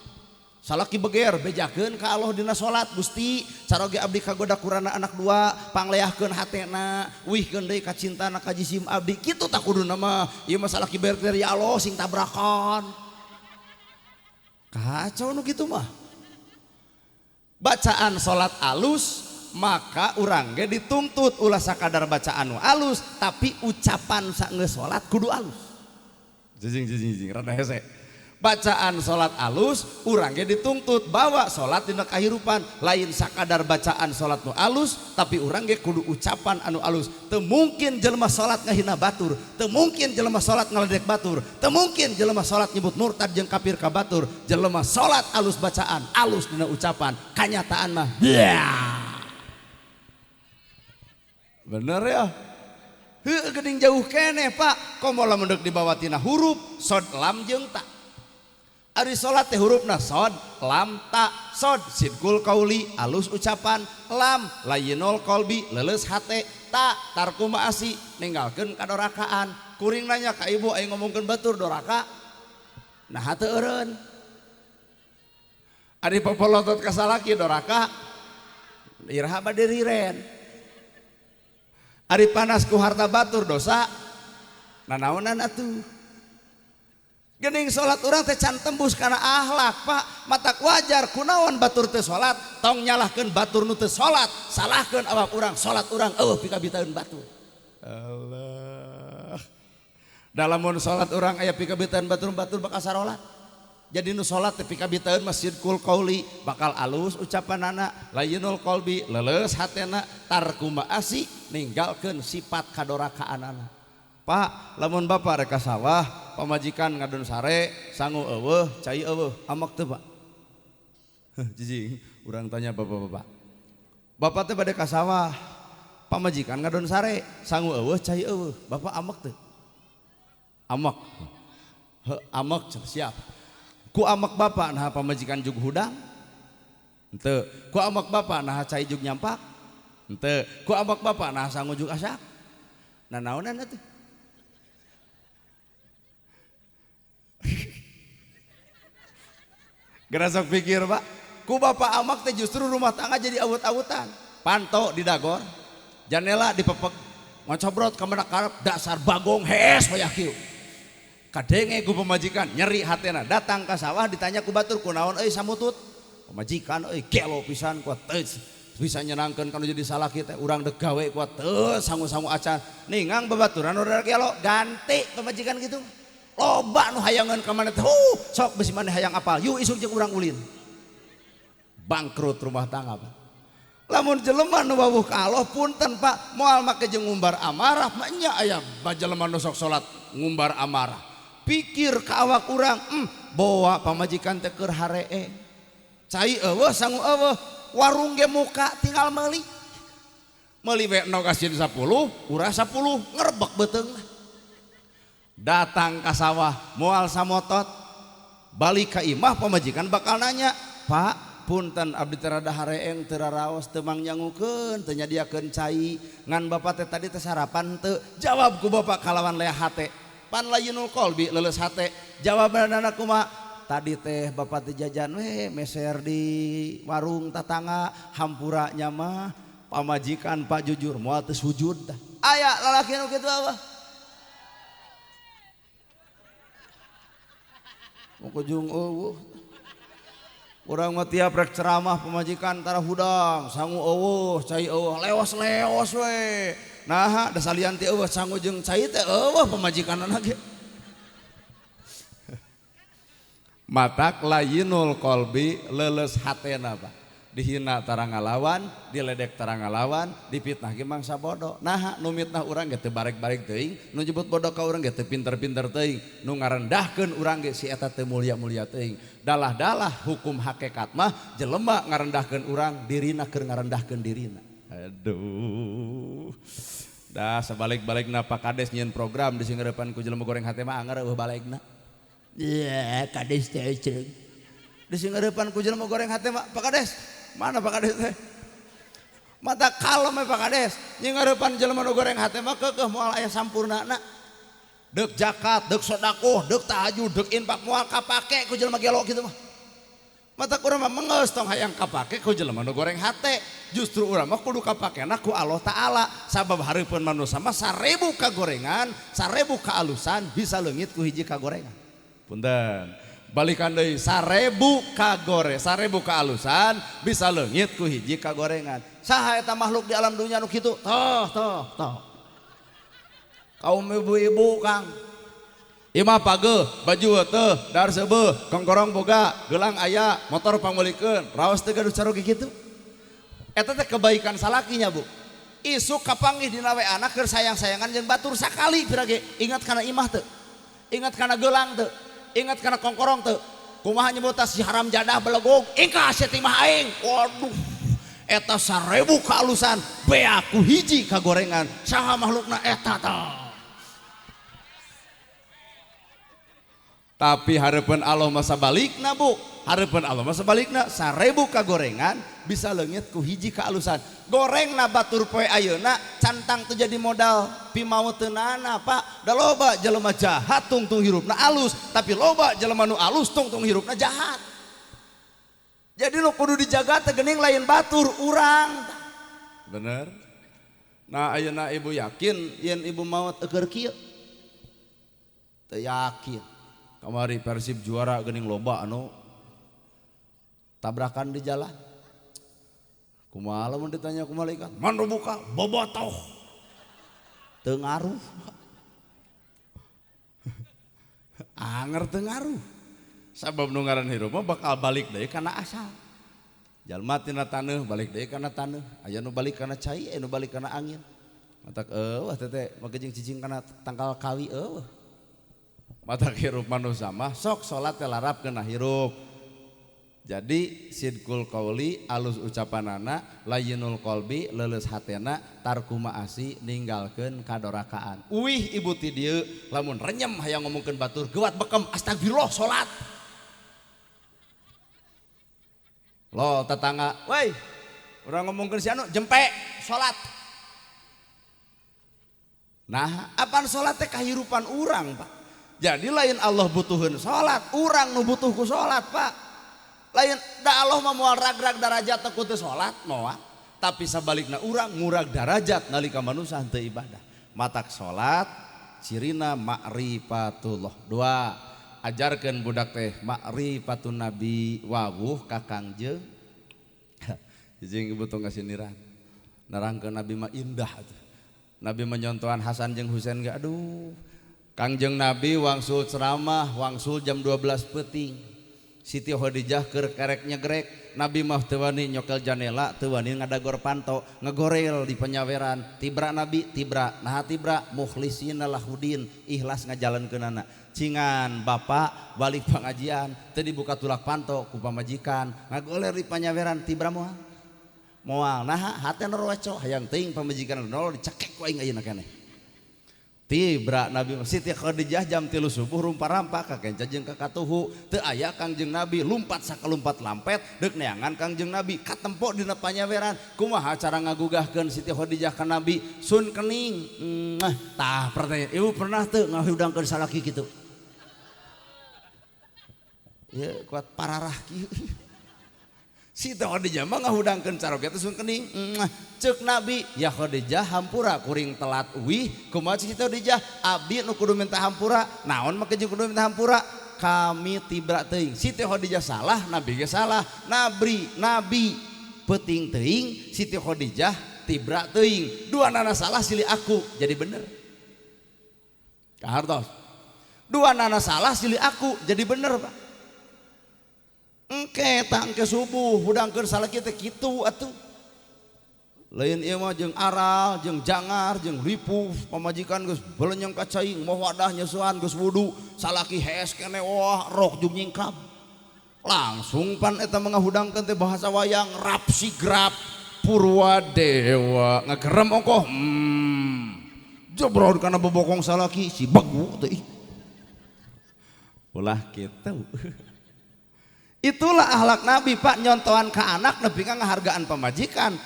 Salaki beger bejakeun ka Allah dina salat Gusti, caroge abdi kagoda kurana anak dua, pangleahkeun hatena, wihkeun deui ka cintana ka jisim abdi. Kitu tak kuduna mah. Ieu mah salaki beger ya Allah sing tabrakan. Kacau nu kitu mah. Bacaan salat alus maka urang ge dituntut ulah sakadar bacaan nu alus tapi ucapan saenggeus salat kudu alus. Jijing jijing jijing rada hese. Bacaan salat alus urang ge dituntut bawa salat dina kahirupan, lain sakadar bacaan salat nu alus tapi urang ge kudu ucapan anu alus. Teu mungkin jelema salat ngahina batur, teu mungkin jelema salat ngaledek batur, teu mungkin jelema salat nyebut murtad jeung kafir ka batur. Jelema salat alus bacaan, alus dina ucapan, kanyataan mah. Bener ya? Heuh geuning jauh keneh Pak, komo lamun deuk dibawa tina huruf sod lam jeung ta. Ari salat teh hurufna sod, lam, ta, sod sidqul qauli alus ucapan, lam layinul qalbi leuleus hate, ta tarku maasi ninggalkeun kadorakaan. Kuring nanya ka ibu aing ngomongkeun batur doraka. Nah teu eureun. Ari popolotot ka salaki doraka iraha bade riren. Ari panas ku harta batur dosa nanaonan atuh. Gening salat urang teh can tembus kana akhlak Pak, matak wajar kunaon batur teu salat, tong nyalahkeun batur nu teu salat, salahkeun awak urang, salat urang eueuh pikabitaeun batur. Allah. Dalamun salat urang aya pikabitaeun batur, batur bakal sarolat. Jadi nu salat teh pikabitaeun masjidkul qauli, bakal alus ucapanana, layinul qalbi, leuleus hatena, tarku maasi, ninggalkeun sifat kadorakaanana. Pak, lamun bapak rek ka sawah, pamajikan ngadon sare, sangu eueuh, cai eueuh, amek teu Pak? Jijing, urang tanya bapak-bapak. Bapak teh bade ka sawah, pamajikan ngadon sare, sangu eueuh, cai eueuh, bapak amek teu? Amek. Heuh, amek siap. Ku amek bapak nah pamajikan jug hudang? Henteu. Ku amek bapak nah cai jug nyampak? Henteu. Ku amek bapak nah sangu jug asak? Nah naonan atuh? Gerasok pikir Pak, ku bapak amak teh justru rumah tangga jadi awut-awutan. Panto di dagor, janela dipepek, ngocobrot ka mana karep dasar bagong hees wayah kieu. Kadenge ku pamajikan nyeri hatena, datang ka sawah ditanya ku batur kunaon euy samutut. Pamajikan euy gelo pisan kuat teu bisa nyenangkeun kanu jadi salaki teh urang deuk gawe kuat teu sangu-sangu acan. Ningang babaturan urang gelo ganti pamajikan gitu. Loba nu hayangan ka maneh teh, sok besi maneh hayang apal, yuk isuk jeung urang ulin. Bangkrut rumah tangga Pak. Lamun jelema nu wawuh ka Allah punten Pak, moal make jeung ngumbar amarah, mah nya aya jelema nu sok salat ngumbar amarah. Pikir ka awak urang, boa pamajikan teh keur haree. Cai eueuh sangu eueuh, warung ge muka tinggal meuli. Meuli we nog asin 10, urah 10, ngerebek beuteung. Datang ka sawah moal samotot, balik ka imah pamajikan bakal nanya, Pak punten abdi teh rada hareeng teu raraos teu mangnyangukeun teu nyadiakeun cai ngan bapak teh tadi teh sarapan teu. Jawab ku bapak kalawan leah hate, pan layinul qalbi leuleus hate. Jawabanana kumaha? Tadi teh bapak teh jajan we meser di warung tatangga, hampura nya mah pamajikan Pak jujur moal teu sujud. Aya lalaki nu kitu apa? Kujung eueuh. Urang mah tiap rek ceramah pamajikan tara hudang, sangu eueuh, cai eueuh, leos-leos we. Naha da salian ti eueuh sangu jeung cai teh eueuh pamajikanana ge. Matak layinul qalbi leuleus hatena Pak. Dihina tara ngalawan, diledek tara ngalawan, dipitnah ge mangsa bodoh. Nah, nu mitnah urang ge teu barek-barek teuing, nu nyebut bodoh ka urang ge teu pinter-pinter teuing, nu ngarendahkeun urang ge si eta teu mulia-mulia teuing. Dalah-dalah hukum hakikat mah jelema ngarendahkeun urang, dirina keur ngarendahkeun dirina. Aduh. Dah sabalik-balikna Pak Kades nyieun program di singeurepan ku jelema goreng hate mah anger eueuh balegna. Ya, Kades teh ceung. Di singeurepan ku jelema goreng hate mah Pak Kades. Mana Pak Kades teh? Mata kalem Pak Kades. Nyingeurepan jelema nu goreng hate mah keukeuh moal aya sampurnana. Deuk zakat, deuk sedekah, deuk tahajud, deuk infak moal kapake ku jelema gelo kitu mah. Mata urang mah mengeus tong hayang kapake ku jelema nu goreng hate. Justru urang mah kudu kapakena ku Allah Ta'ala. Sabab hareupeun manusia mah 1000 kagorengan, 1000 kaalusan bisa leungit ku hiji kagorengan. Punten. Balikan deui 1000 kagore, 1000 kaalusan bisa leungit ku hiji kagorengan. Saha eta makhluk di alam dunia nu kitu? Toh, toh, toh. Kaum ibu-ibu Kang. Imah pageuh, baju teu, dahar seubeuh, kongkorong boga, gelang aya, motor pangmeulikeun, raos teu gaduh caroge kitu. Eta teh kebaikan salakinya, Bu. Isuk kapanggih dina WA-na keur sayang-sayangan jeung batur sakali pira ge. Ingat kana imah teu? Ingat kana gelang teu? Ingat kana kongkorong teu? Kumaha nyebut si haram jadah belegog, ingkah sia ti imah aing. Waduh. Eta 1000 kaalusan, bea ku hiji kagorengan. Saha makhlukna eta tah? Tapi hareupeun Allah masa balikna Bu, hareupeun Allah masa balikna 1000 kagorengan bisa leungit ku hiji kaalusan. Gorengna batur poe ayeuna cantang teu jadi modal pimauteunana Pak. Da loba jelema jahat tungtung hirupna alus, tapi loba jelema nu alus tungtung hirupna jahat. Jadi nu kudu dijaga teh geuning lain batur urang. Bener? Nah ayeuna ibu yakin yen ibu maot eueur kieu? Teu yakin. Kamari Persib juara geuning loba anu tabrakan di jalan. Kumaha lamun ditanya ku malaikat, "Man buka bobotoh." Teu ngaruh. Anger teu ngaruh. Sabab nu ngaran hirup mah bakal balik deui kana asal. Jalma tina taneuh balik deui kana taneuh, aya nu balik kana cai, aya nu balik kana angin. Matak eueuh teh make jeung cicing kana tangkal kawi eueuh. Mata hirup manusia mah sok salat teh larap kena hirup. Jadi sidqul qauli alus ucapanana, layinul qalbi leuleus hatena, tarku maasi ninggalkeun kadorakaan. Uih ibu ti dieu lamun renyem hayang ngomongkeun batur geuwat bekem astagfirullah salat. Lo tetangga, woi urang ngomongkeun si anu jempe salat. Nah, apaan salat teh kahirupan urang, Pak. Jadi lain Allah butuhin salat, urang nu butuh ku salat, Pak. Lain da Allah mah moal rag-rag darajat ku teu salat moal, tapi sabalikna urang ngurag darajat nalika manusia henteu ibadah. Matak salat cirina ma'rifatullah. Dua, ajarkeun budak teh ma'rifatun nabi wawuh ka Kangjeng. Jeung ibu tong kasiniran. Nerangkeun nabi mah indah atuh. Nabi menyontohan Hasan jeung Husain ge aduh. Kangjeng Nabi wangsul ceramah, wangsul jam 12 peuting. Siti Khadijah keur kerek nyegrek, Nabi mah teu wani nyokel janela, teu wani ngadagor panto, ngegorel di penyaweran. Tibra Nabi, tibra. Naha tibra mukhlisina lahudin, ikhlas ngajalankeunana. Cingan bapak balik pengajian, teu dibuka tulak panto ku pamajikan, ngagoler di panyaweran tibra moal. Moal naha hatena roco, hayang teuing pamajikan nol dicekek ku aing ayeuna keneh. Tibra Nabi Siti Khadijah jam 3 subuh rumpa-rampa ka kenca jeung ka katuhu teu aya Kangjeng Nabi lumpat sakalumpat lampet deuk neangan Kangjeng Nabi katempo dina panyaweran kumaha cara ngagugahkeun Siti Khadijah ka Nabi sun kening tah pertanyaan ibu pernah teu ngahudangkeun salaki kitu ya kuat pararah kieu Siti Khadijah mah ngahudangkeun caroge teh sun kening. Ceuk Nabi, ya Khadijah hampura kuring telat uih, kumaha Siti Khadijah abdi nu kudu minta hampura, naon make jeung kudu minta hampura? Kami tibra teuing. Siti Khadijah salah, Nabi ge salah. Nabi peuting teuing, Siti Khadijah tibra teuing. Dua nana salah silih aku, jadi bener. Kahartos. Dua nana salah silih aku, jadi bener, Pak. Engke tah engke subuh hudangkeun salaki teh kitu atuh. Lain ieu mah jeung aral, jeung jangar, jeung ripuh, pamajikan geus belenyeng ka cai, moh wadah nyeusuhan geus wudu, salaki hees keneh wah rok jeung nyingkap. Langsung pan eta mah ngahudangkeun teh bahasa wayang rap sigrap Purwadewa ngagerem ongkoh. Jebrod kana bobokong salaki si begu teh. Ulah kitu. Itulah akhlak Nabi Pak, nyontohan ke anak nepi ka ngahargaan pamajikan,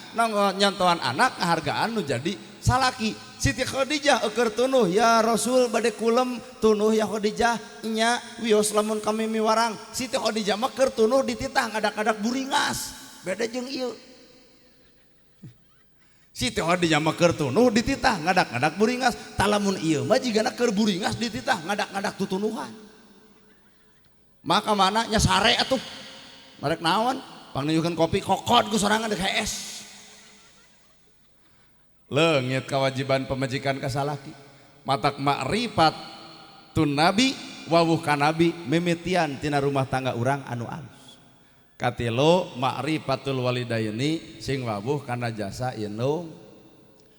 nyontohan anak ngahargaan nu jadi salaki. Siti Khadijah eueur tunuh ya Rasul bade kulem tunuh ya Khadijah nya wios lamun kami miwarang. Siti Khadijah mah keur tunuh dititah ngadak-ngadak buringas. Beda jeung ieu. Siti Khadijah mah keur tunuh dititah ngadak-ngadak buringas. Talamun ieu mah jigana keur buringas dititah ngadak-ngadak tutunuhan. Maka mana nya sare atuh. Marek naon? Pangnuyukeun kopi kokod ku sorangan deuk hees. Leungit kewajiban pemajikan ka salaki. Matak makrifat tun nabi wawuh ka nabi mimitian tina rumah tangga urang anu alus. Katilu makrifatul walidaini sing wawuh kana jasa indung.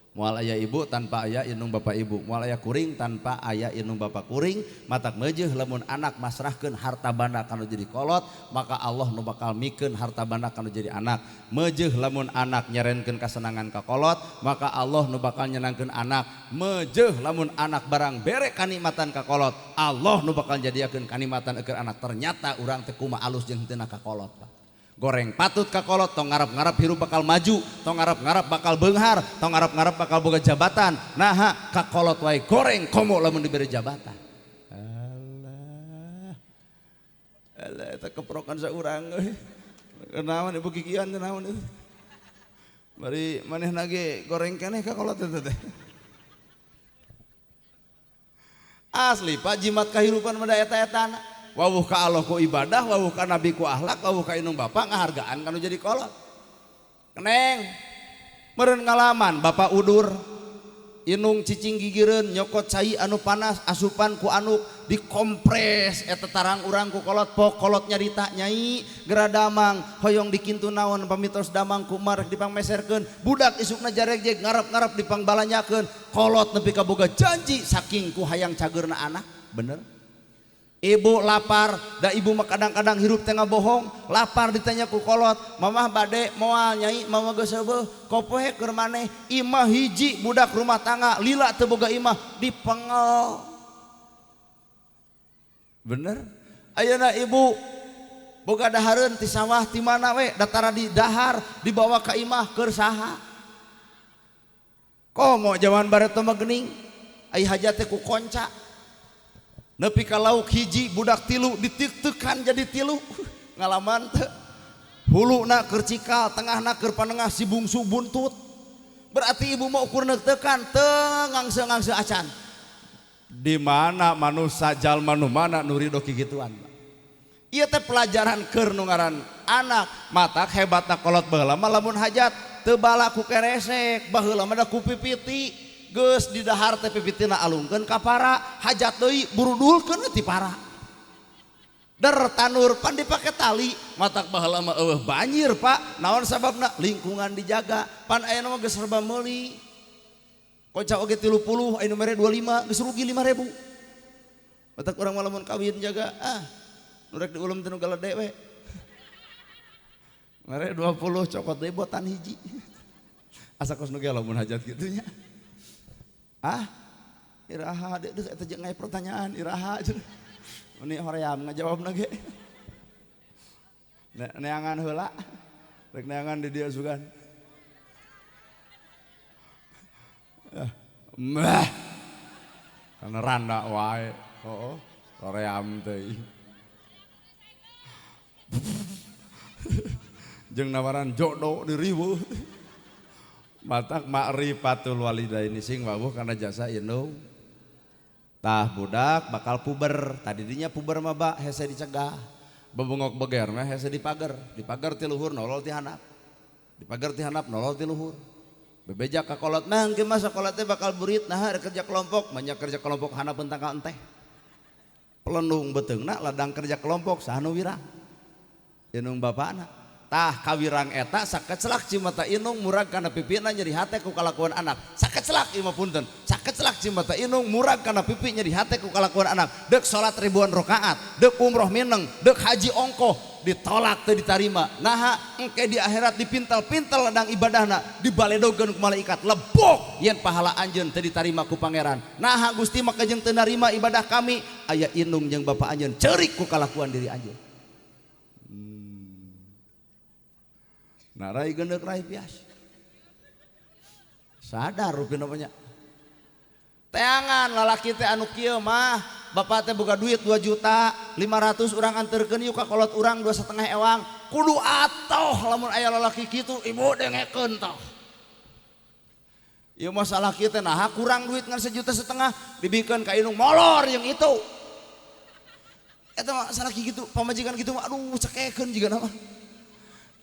Moal aya ibu tanpa aya indung bapak ibu, moal aya kuring tanpa aya indung bapak kuring. Matak meujeuh lamun anak masrahkeun harta banda kanu jadi kolot, maka Allah nu bakal mikeun harta banda kanu jadi anak. Meujeuh lamun anak nyerenkeun kasenangan ka kolot, maka Allah nu bakal nyenangkeun anak. Meujeuh lamun anak barang bere kanikmatan ka kolot, Allah nu bakal jadiakeun kanikmatan eukeur anak. Ternyata urang teh kumaha alus jeung henteu ka kolot, Pak. Goreng patut ka kolot, tong ngarap-ngarap hirup bakal maju, tong ngarap-ngarap bakal beunghar, tong ngarap-ngarap bakal boga jabatan. Naha ka kolot wae goreng komo lamun diberi jabatan. Alah. Alah eta keprokan saurang euy. Kunaon ibu kikian kunaon itu. Bari manehna ge goreng keneh ka kolot eta teh. Asli Pak jimat kahirupan mah da eta-etana. Wawuh ka Allah ku ibadah, wawuh ka nabi ku akhlak, wawuh ka indung bapak ngahargaan kanu jadi kolot. Keneng meureun ngalaman bapak udur, indung cicing gigireun nyokot cai anu panas asupan ku anu dikompres eta tarang urang ku kolot pok kolot nyarita nyai geura damang hoyong dikintu naon pamitos damang ku marek dipangmeserkeun budak isukna jaregjeg ngarep-ngarep dipangbalanyakeun kolot nepi ka boga janji saking ku hayang cageurna anak. Bener. Ibu lapar, da ibu mah kadang-kadang hirup teh ngabohong, lapar ditanya ku kolot, mamah bade moal nyai, mama geus heueuh, kopoe keur maneh, imah hiji budak rumah tangga, lila teu boga imah, dipengel. Bener? Ayeuna ibu boga dahareun ti sawah ti mana we, datara di dahar, dibawa ka imah keur saha? Komo jaman bareto mah geuning, ai hajat teh ku konca. Nepi ka lauk hiji budak tilu ditik-tekan jadi tilu ngalaman teu huluna keur cikal tengahna keur panengah si bungsu buntut berarti ibu mau ukur neuk-teukan teu ngangse-ngangse acan di mana manusia jalma nu mana nu rido kikituan. Ieu teh pelajaran keur nu ngaran anak matak hebatna kolot baheula mah lamun hajat teu bala ku keresek baheula mah da ku pipiti. Geus di dahar teh pipitina alungkeun ka para hajat deui burudulkeun ti para der tanur pan dipake tali matak baheula mah eueuh banjir Pak naon sababna lingkungan dijaga pan ayeuna mah geus serba meuli konca oge 30 aya nu mere 25 geus rugi 5000 matak urang mah lamun kawin jaga ah nu rek diulem teh nu galede we mere 20 cokot deui botan hiji asa kos nu ge lamun hajat kitu nya. Ah, iraha deh, eta jeung aya pertanyaan iraha cenah. Meni hoream ngajawabna ge. Neangan heula. Rek neangan di dieu sugan. Meh. Kana randa wae. Heeh, hoream teh. Jeung nawaran jodoh diriweuh. Matak makrifatul walidaini sing wawuh kana jasa indung. Tah budak bakal puber, tadi dinya puber mah ba hese dicegah. Bebengok beger mah hese dipager, dipager ti luhur nolol ti handap. Dipager ti handap nolol ti luhur. Bebeja ka kolot mah engke mah sakola teh bakal burit nah kerja kelompok, banyak kerja kelompok handapeun tangkal enteh. Pelendung beuteungna ladang kerja kelompok saha nu wirang. Indung bapana. Tah kawirang eta sakecelak cimata indung murag kana pipina nyeri hate ku kalakuan anak. Sakecelak ieu mah punten. Sakecelak cimata indung murag kana pipi nyeri hate ku kalakuan anak. Deuk salat ribuan rakaat, deuk umroh mineng, deuk haji ongkoh ditolak teu ditarima. Naha engke di akhirat dipintal-pintal ladang ibadahna, dibaledogeun ku malaikat lebok yen pahala anjeun teu ditarima ku pangeran. Naha Gusti maka jeung teu narima ibadah kami, aya indung jeung bapa anjeun ceurik ku kalakuan diri anjeun. Nah, rai gendek rai biasa. Sadar rupina banyak. Teangan lalaki teh anu kieu mah, bapak teh boga duit 2.500.000 urang anterkeun yuk ka kolot urang 2,5 ewang. Kudu atoh lamun aya lalaki kitu ibu dengekeun toh. Ieu masalah kieu teh naha kurang duit ngan 1,5 juta dibikeun ka indung molor jeung itu. Eta mah salaki kitu, pamajikan kitu mah aduh cekekeun jiga mah.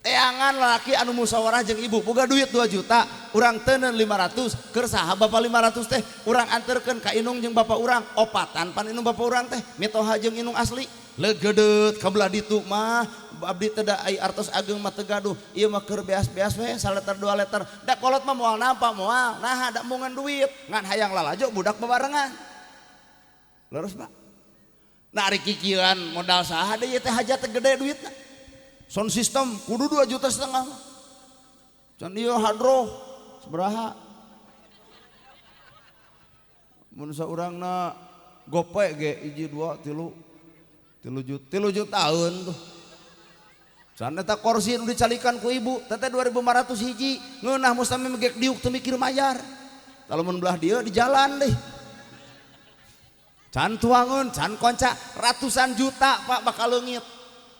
Teangan laki anu musyawarah jeung ibu boga duit 2 juta urang teuneun 500 keur saha bapa 500 teh urang anterkeun ka indung jeung bapa urang opatan pan indung bapa urang teh mitoha jeung indung asli legedeut ka belah ditu mah abdi teh da ai artos ageng mah teu gaduh ieu mah keur beas-beas we saleter 2 leter da kolot mah moal nampa moal naha da embungan duit ngan hayang lalajo budak babarengan leres Pak. Nah ari kikieuan modal saha deui teh hajat teh gede duitna. Sound system kudu 2,5 juta. Can ieu hadroh sabaraha? Mun saurangna gope ge 1 2 3 3 jutaan tuh. Can eta kursi nu dicalikan ku ibu teteh 2.500 hiji ngeunah mustamim ge diuk teu mikir mayar. Lamun belah dieu di jalan deh. Can tuangeun, can konca ratusan juta Pak bakal leungit.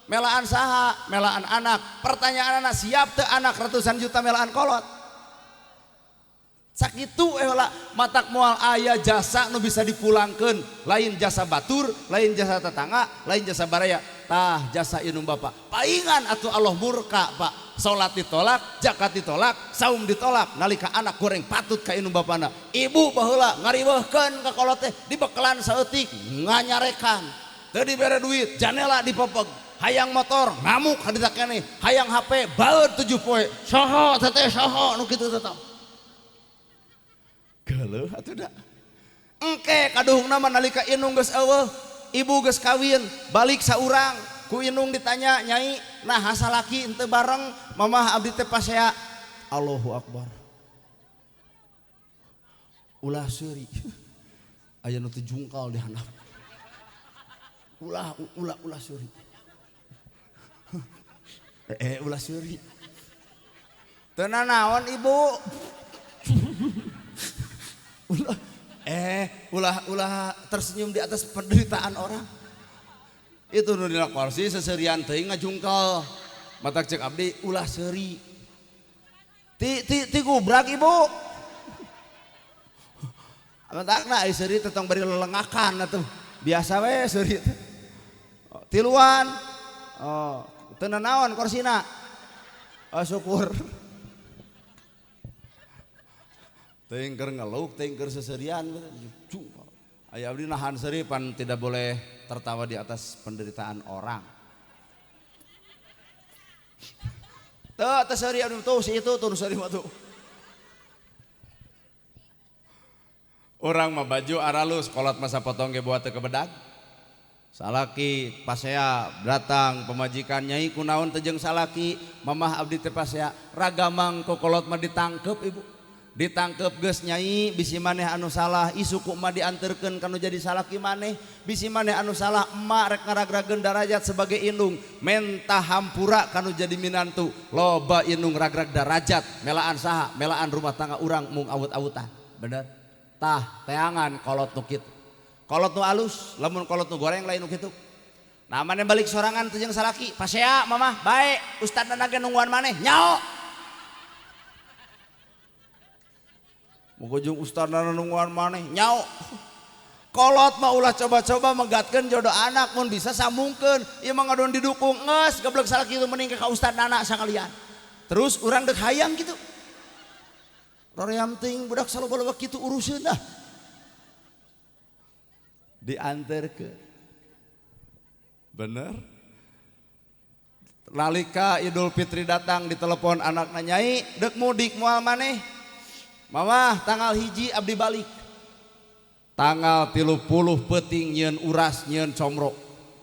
Melaan saha, melaan anak. Pertanyaan anak siap teu anak ratusan juta melaan kolot. Sakitu heula matak moal aya jasa nu bisa dipulangkeun, lain jasa batur, lain jasa tetangga, lain jasa baraya. Tah jasa indung bapa. Paingan atuh Allah murka, Pak. Salat ditolak, zakat ditolak, saum ditolak, nalika anak goreng patut ka indung bapana. Ibu baheula ngariweuhkeun ka kolot teh dibekelan saeutik nganyarekan. Teu dibere duit, janela dipepeg. Hayang motor ngamuk hadita keneh, hayang HP baeud 7 poe. Soho teteh soho nu kitu teteh. Geuleuh atuh da. Engke kaduhungna mah nalika indung geus eueuh, ibu geus kawin, balik saurang, ku indung ditanya, "Nyai, naha salaki henteu bareng?" Mamah abdi teh pasea. Allahu akbar. Ulah seuri. Aya nu teu jungkal di handap. Ulah ulah ulah seuri. Ulah seuri. Teu nanaon ibu. Ulah ulah ulah tersenyum di atas penderitaan orang. Itu nu dina kursi seserian teuing ngajungkel. Matak cek abdi ulah seuri. Ti ti ti gubrak ibu. Matakna ai seuri teh tong bari lelengakan atuh. Biasa we seuri teh. Tiluan. Oh, teu nanaon korsina. Oh, syukur. Teuing keur ngeluh, teuing keur seserian. Aya abdi nahan seuri pan tidak boleh tertawa di atas penderitaan orang. Teu teu seuri abdi tuh si itu tuh seuri mah tuh. Urang mah baju aralus kolot masa potong ge buat teu kebedag. Salaki pasea datang pemajikan nyai kunaon teu jeung salaki mamah abdi teh pasea ragamang ku kolot mah ditangkep ibu. Ditangkep geus nyai bisi maneh anu salah isu ku emak dianterkeun kanu jadi salaki maneh bisi maneh anu salah emak rek ngaragrageun darajat sebagai indung mentah hampura kanu jadi minantu loba indung ragrag darajat melaan saha melaan rumah tangga urang mung awut-awutan bener tah teangan kolot nu kitu kolot nu alus lamun kolot nu goreng lain nu kitu nah maneh balik sorangan teu jeung salaki pasea mamah bae ustadna ge nungguan maneh nyao. Muga jeung ustadna nungguan maneh nyao. Kolot mah ulah coba-coba megatkeun jodoh anak mun bisa sambungkeun ieu mah ngadon didukung geus geblek salaki itu mending ka ustadna sakalian. Terus urang deuk hayang kitu. Roream teuing budak saloba-loba kitu uruseun dah. Dianterkeun. Bener? Nalika Idul Fitri datang ditelepon anakna, "Nyai, dek mudik moal maneh?" "Mamah, tanggal 1 abdi balik." Tanggal 30 peuting nyieun uras, nyieun comro,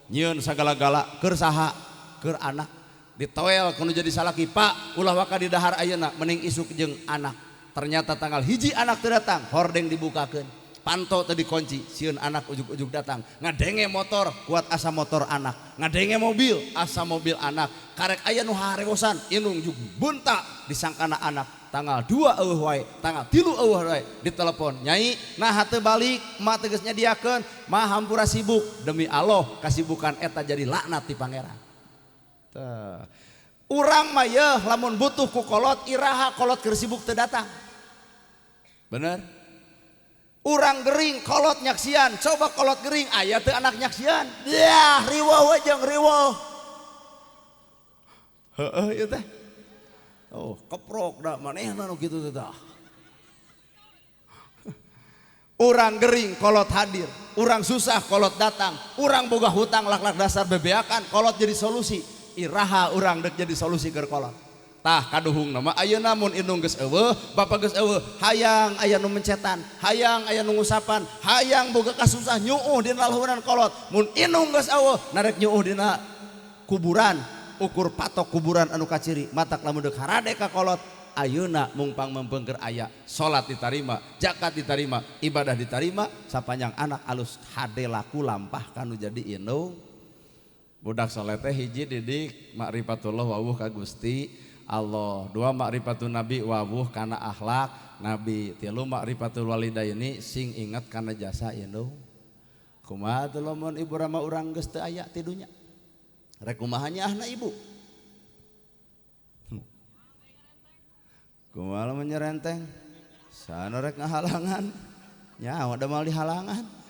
nyieun sagala-gala keur saha? Keur anak. Ditoel kudu jadi salaki, "Pak, ulah waka di dahar ayeuna, mending isuk jeung anak." Ternyata tanggal 1 anak teu datang, hordeng dibukakeun, panto teu dikunci, sieun anak ujug-ujug datang. Ngadenge motor, kuat asa motor anak, ngadenge mobil, asa mobil anak. Karek aya nu harewosan, indung jug bunta disangkana anak. Tanggal 2 eueuh wae, tanggal 3 eueuh wae, ditelepon, "Nyai, nah teu balik, mak teu geus nyadiakeun." "Mah, hampura sibuk." Demi Allah, kasibukan eta jadi laknat ti pangeran. Tah. Urang mah yeuh lamun butuh ku kolot, iraha kolot keur sibuk teu datang. Bener? Urang gering kolot nyaksian, coba kolot gering aya teu anak nyaksian. Yah, riweuh we jeung riweuh. Heeh ieu teh. Oh, keprok da manehna nu kitu teh tah. Urang gering kolot hadir, urang susah kolot datang, urang boga hutang lak-lak dasar bebeakan kolot jadi solusi. Iraha urang dek jadi solusi keur kolot. Tah kaduhung nama ayeuna mun indung geus eueuh, bapa geus eueuh, hayang aya nu mencetan, hayang aya nu ngusapan, hayang boga kasusah nyuuh dina laluhunan kolot. Mun indung geus eueuh, narek nyuuh dina kuburan, ukur patok kuburan anu kaciri, matak lamun deuk harade ka kolot, ayeuna mung pangmempengker aya, salat ditarima, zakat ditarima, ibadah ditarima, sapanjang anak alus hade laku lampah kanu jadi indung. Budak soleh teh hiji didik makrifatullah wawuh ka Gusti Allah, dua makrifatun nabi wawuh kana akhlak nabi, tilu makrifatul walidaini sing inget kana jasa indung. Kumaha teh lamun ibu rama urang geus teu aya ti dunya? Rek kumaha nyaahna ibu? Kumaha lamun nyerenteng? Sana rek ngahalangan. Nyawa da moal dihalangan.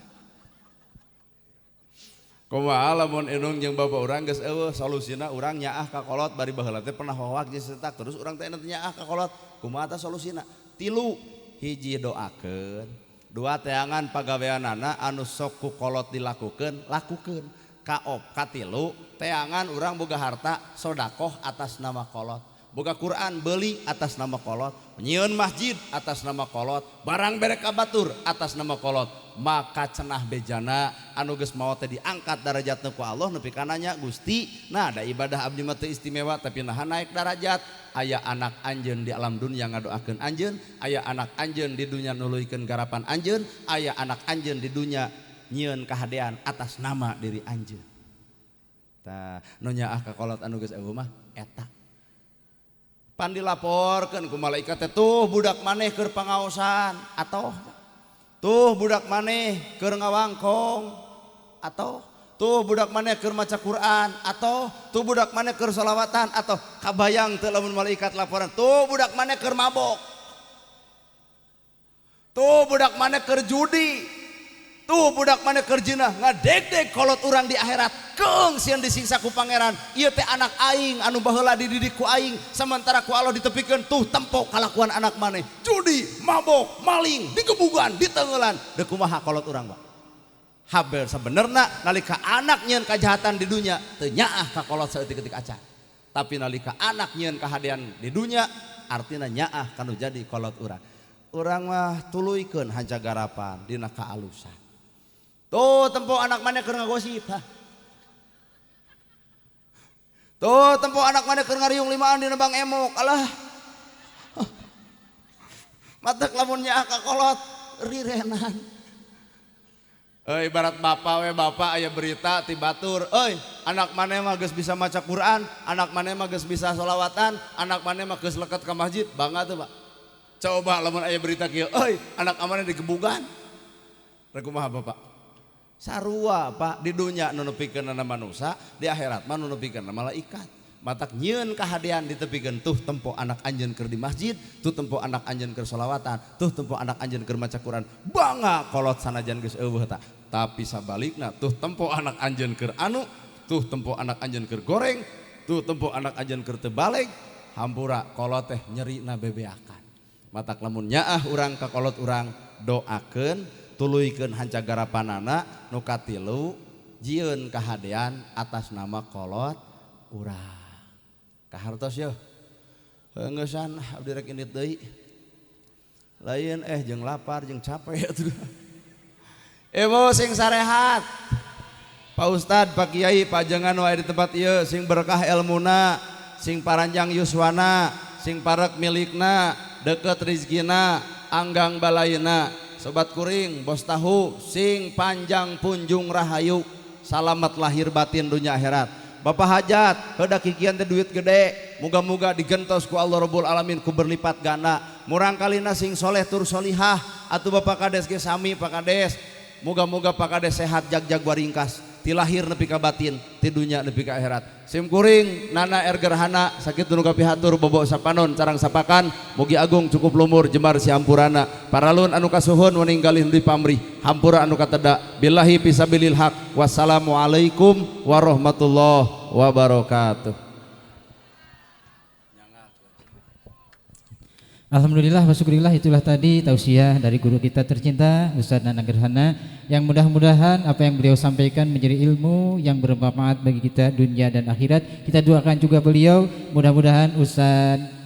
Kumaha lamun indung jeung bapa urang geus eueuh, solusina urang nyaah ka kolot bari baheula teh pernah wawak jeung setak terus urang teh nyaah ka kolot. Kumaha tah solusina? Tilu, hiji doakeun, dua teangan pagaweanana anu sok ku kolot dilakukeun, lakukeun. Kaop katilu, teangan urang boga harta sodakoh atas nama kolot. Boga Quran beli atas nama kolot, nyieun masjid atas nama kolot, barang bere ka batur atas nama kolot. Maka cenah bejana anu geus maot teh diangkat darajatna ku Allah nepi ka nanya, "Gusti, nah da ibadah abdi mah teu istimewa tapi naha naik darajat?" Aya anak anjeun di alam dunya ngadoakeun anjeun, aya anak anjeun di dunya nuluykeun garapan anjeun, aya anak anjeun di dunya nyieun kahadean atas nama diri anjeun. Tah, nu nyaah ka kolot anu geus eueuh mah eta. Pan dilaporkeun ku malaikat teh, tuh budak maneh keur pangaosan atau tuh budak maneh keur ngawangkong atau tuh budak maneh keur maca Quran atau tuh budak maneh keur sholawatan atau kabayang teu lamun malaikat laporan tuh budak maneh keur mabok, tuh budak maneh keur judi, tuh budak maneh keur jinah. Ngadegdeg kolot urang di akhirat keung sieun disiksa ku pangeran. Ieu teh anak aing anu baheula dididik ku aing, sementara ku Allah ditepikeun tuh tempo kalakuan anak maneh judi, mabok, maling, digebugan, ditengelan. Deuk kumaha kolot urang, Pak? Haber sebenarna nalika anak nyieun kajahatan di dunya teu nyaah ka kolot saeutik-eutik acan, tapi nalika anak nyieun kahadean di dunya artina nyaah kanu jadi kolot urang. Urang mah tuluykeun hanca garapan dina kaalusan. Tuh tempo anak maneh keur ngagosip, hah. Tuh tempo anak maneh keur ngariung limaan dina bang emok, alah. Matak lamun nyaah ka kolot rirenan. Euy, ibarat bapak we, bapak aya berita ti batur, euy, anak maneh mah geus bisa maca Quran, anak maneh mah geus bisa sholawatan, anak maneh mah geus leket ka masjid, bangga tuh, Pak. Coba lamun aya berita kieu, euy, anak maneh digebugan. Rek kumaha bapak? Sarua, Pak, di dunya nu nepikeun manusa, di akhirat mah nu nepikeun malaikat. Matak nyieun kahadean ditepikeun tuh tempo anak anjeun keur di masjid, tuh tempo anak anjeun keur sholawatan, tuh tempo anak anjeun keur maca Quran. Bangga kolot sanajan geus eueuh ta. Tapi sabalikna tuh tempo anak anjeun keur anu, tuh tempo anak anjeun keur goreng, tuh tempo anak anjeun keur teu baleg, hampura kolot teh nyerina bebeakan. Matak lamun nyaah urang ka kolot urang doakeun, tuluykeun hanca garapanana, nu katilu jieun kahadean atas nama kolot urang. Kahartos yeuh. Heungeusan abdi rek indit deui. Lain jeung lapar jeung capek atuh. Ibu sing sarehat. Pak Ustad, Pak Kiai, pajengan wae di tempat ieu sing berkah elmuna, sing paranjang yuswana, sing parek milikna, deket rizkina, anggang balaina. Sobat kuring, bos tahu, sing panjang punjung rahayu, salamat lahir batin dunia akhirat. Bapak hajat, heuda kikian teh duit gede, muga-muga digentos ku Allah Rabbul Alamin ku berlipat ganda. Murang kalina sing soleh tur solihah, atuh Bapak Kades ge sami Pak Kades. Muga-muga Pak Kades sehat jag-jag waringkas, ti lahir nepi ka batin, ti dunya nepi ka akhirat. Sim kuring Nana R Gerhana sakitu nu kapihatur bobo sapanon carang sapakan, mugi agung cukup lumur jembar siampurana. Paralun anu kasuhun weninggalih di pamrih, hampura anu kateda. Billahi fisabilil haq. Wassalamualaikum warahmatullahi wabarakatuh. Alhamdulillah wa syukurillah, itulah tadi tausiah dari guru kita tercinta Ustadz Nana Gerhana, yang mudah-mudahan apa yang beliau sampaikan menjadi ilmu yang bermanfaat bagi kita dunia dan akhirat. Kita doakan juga beliau, mudah-mudahan Ustadz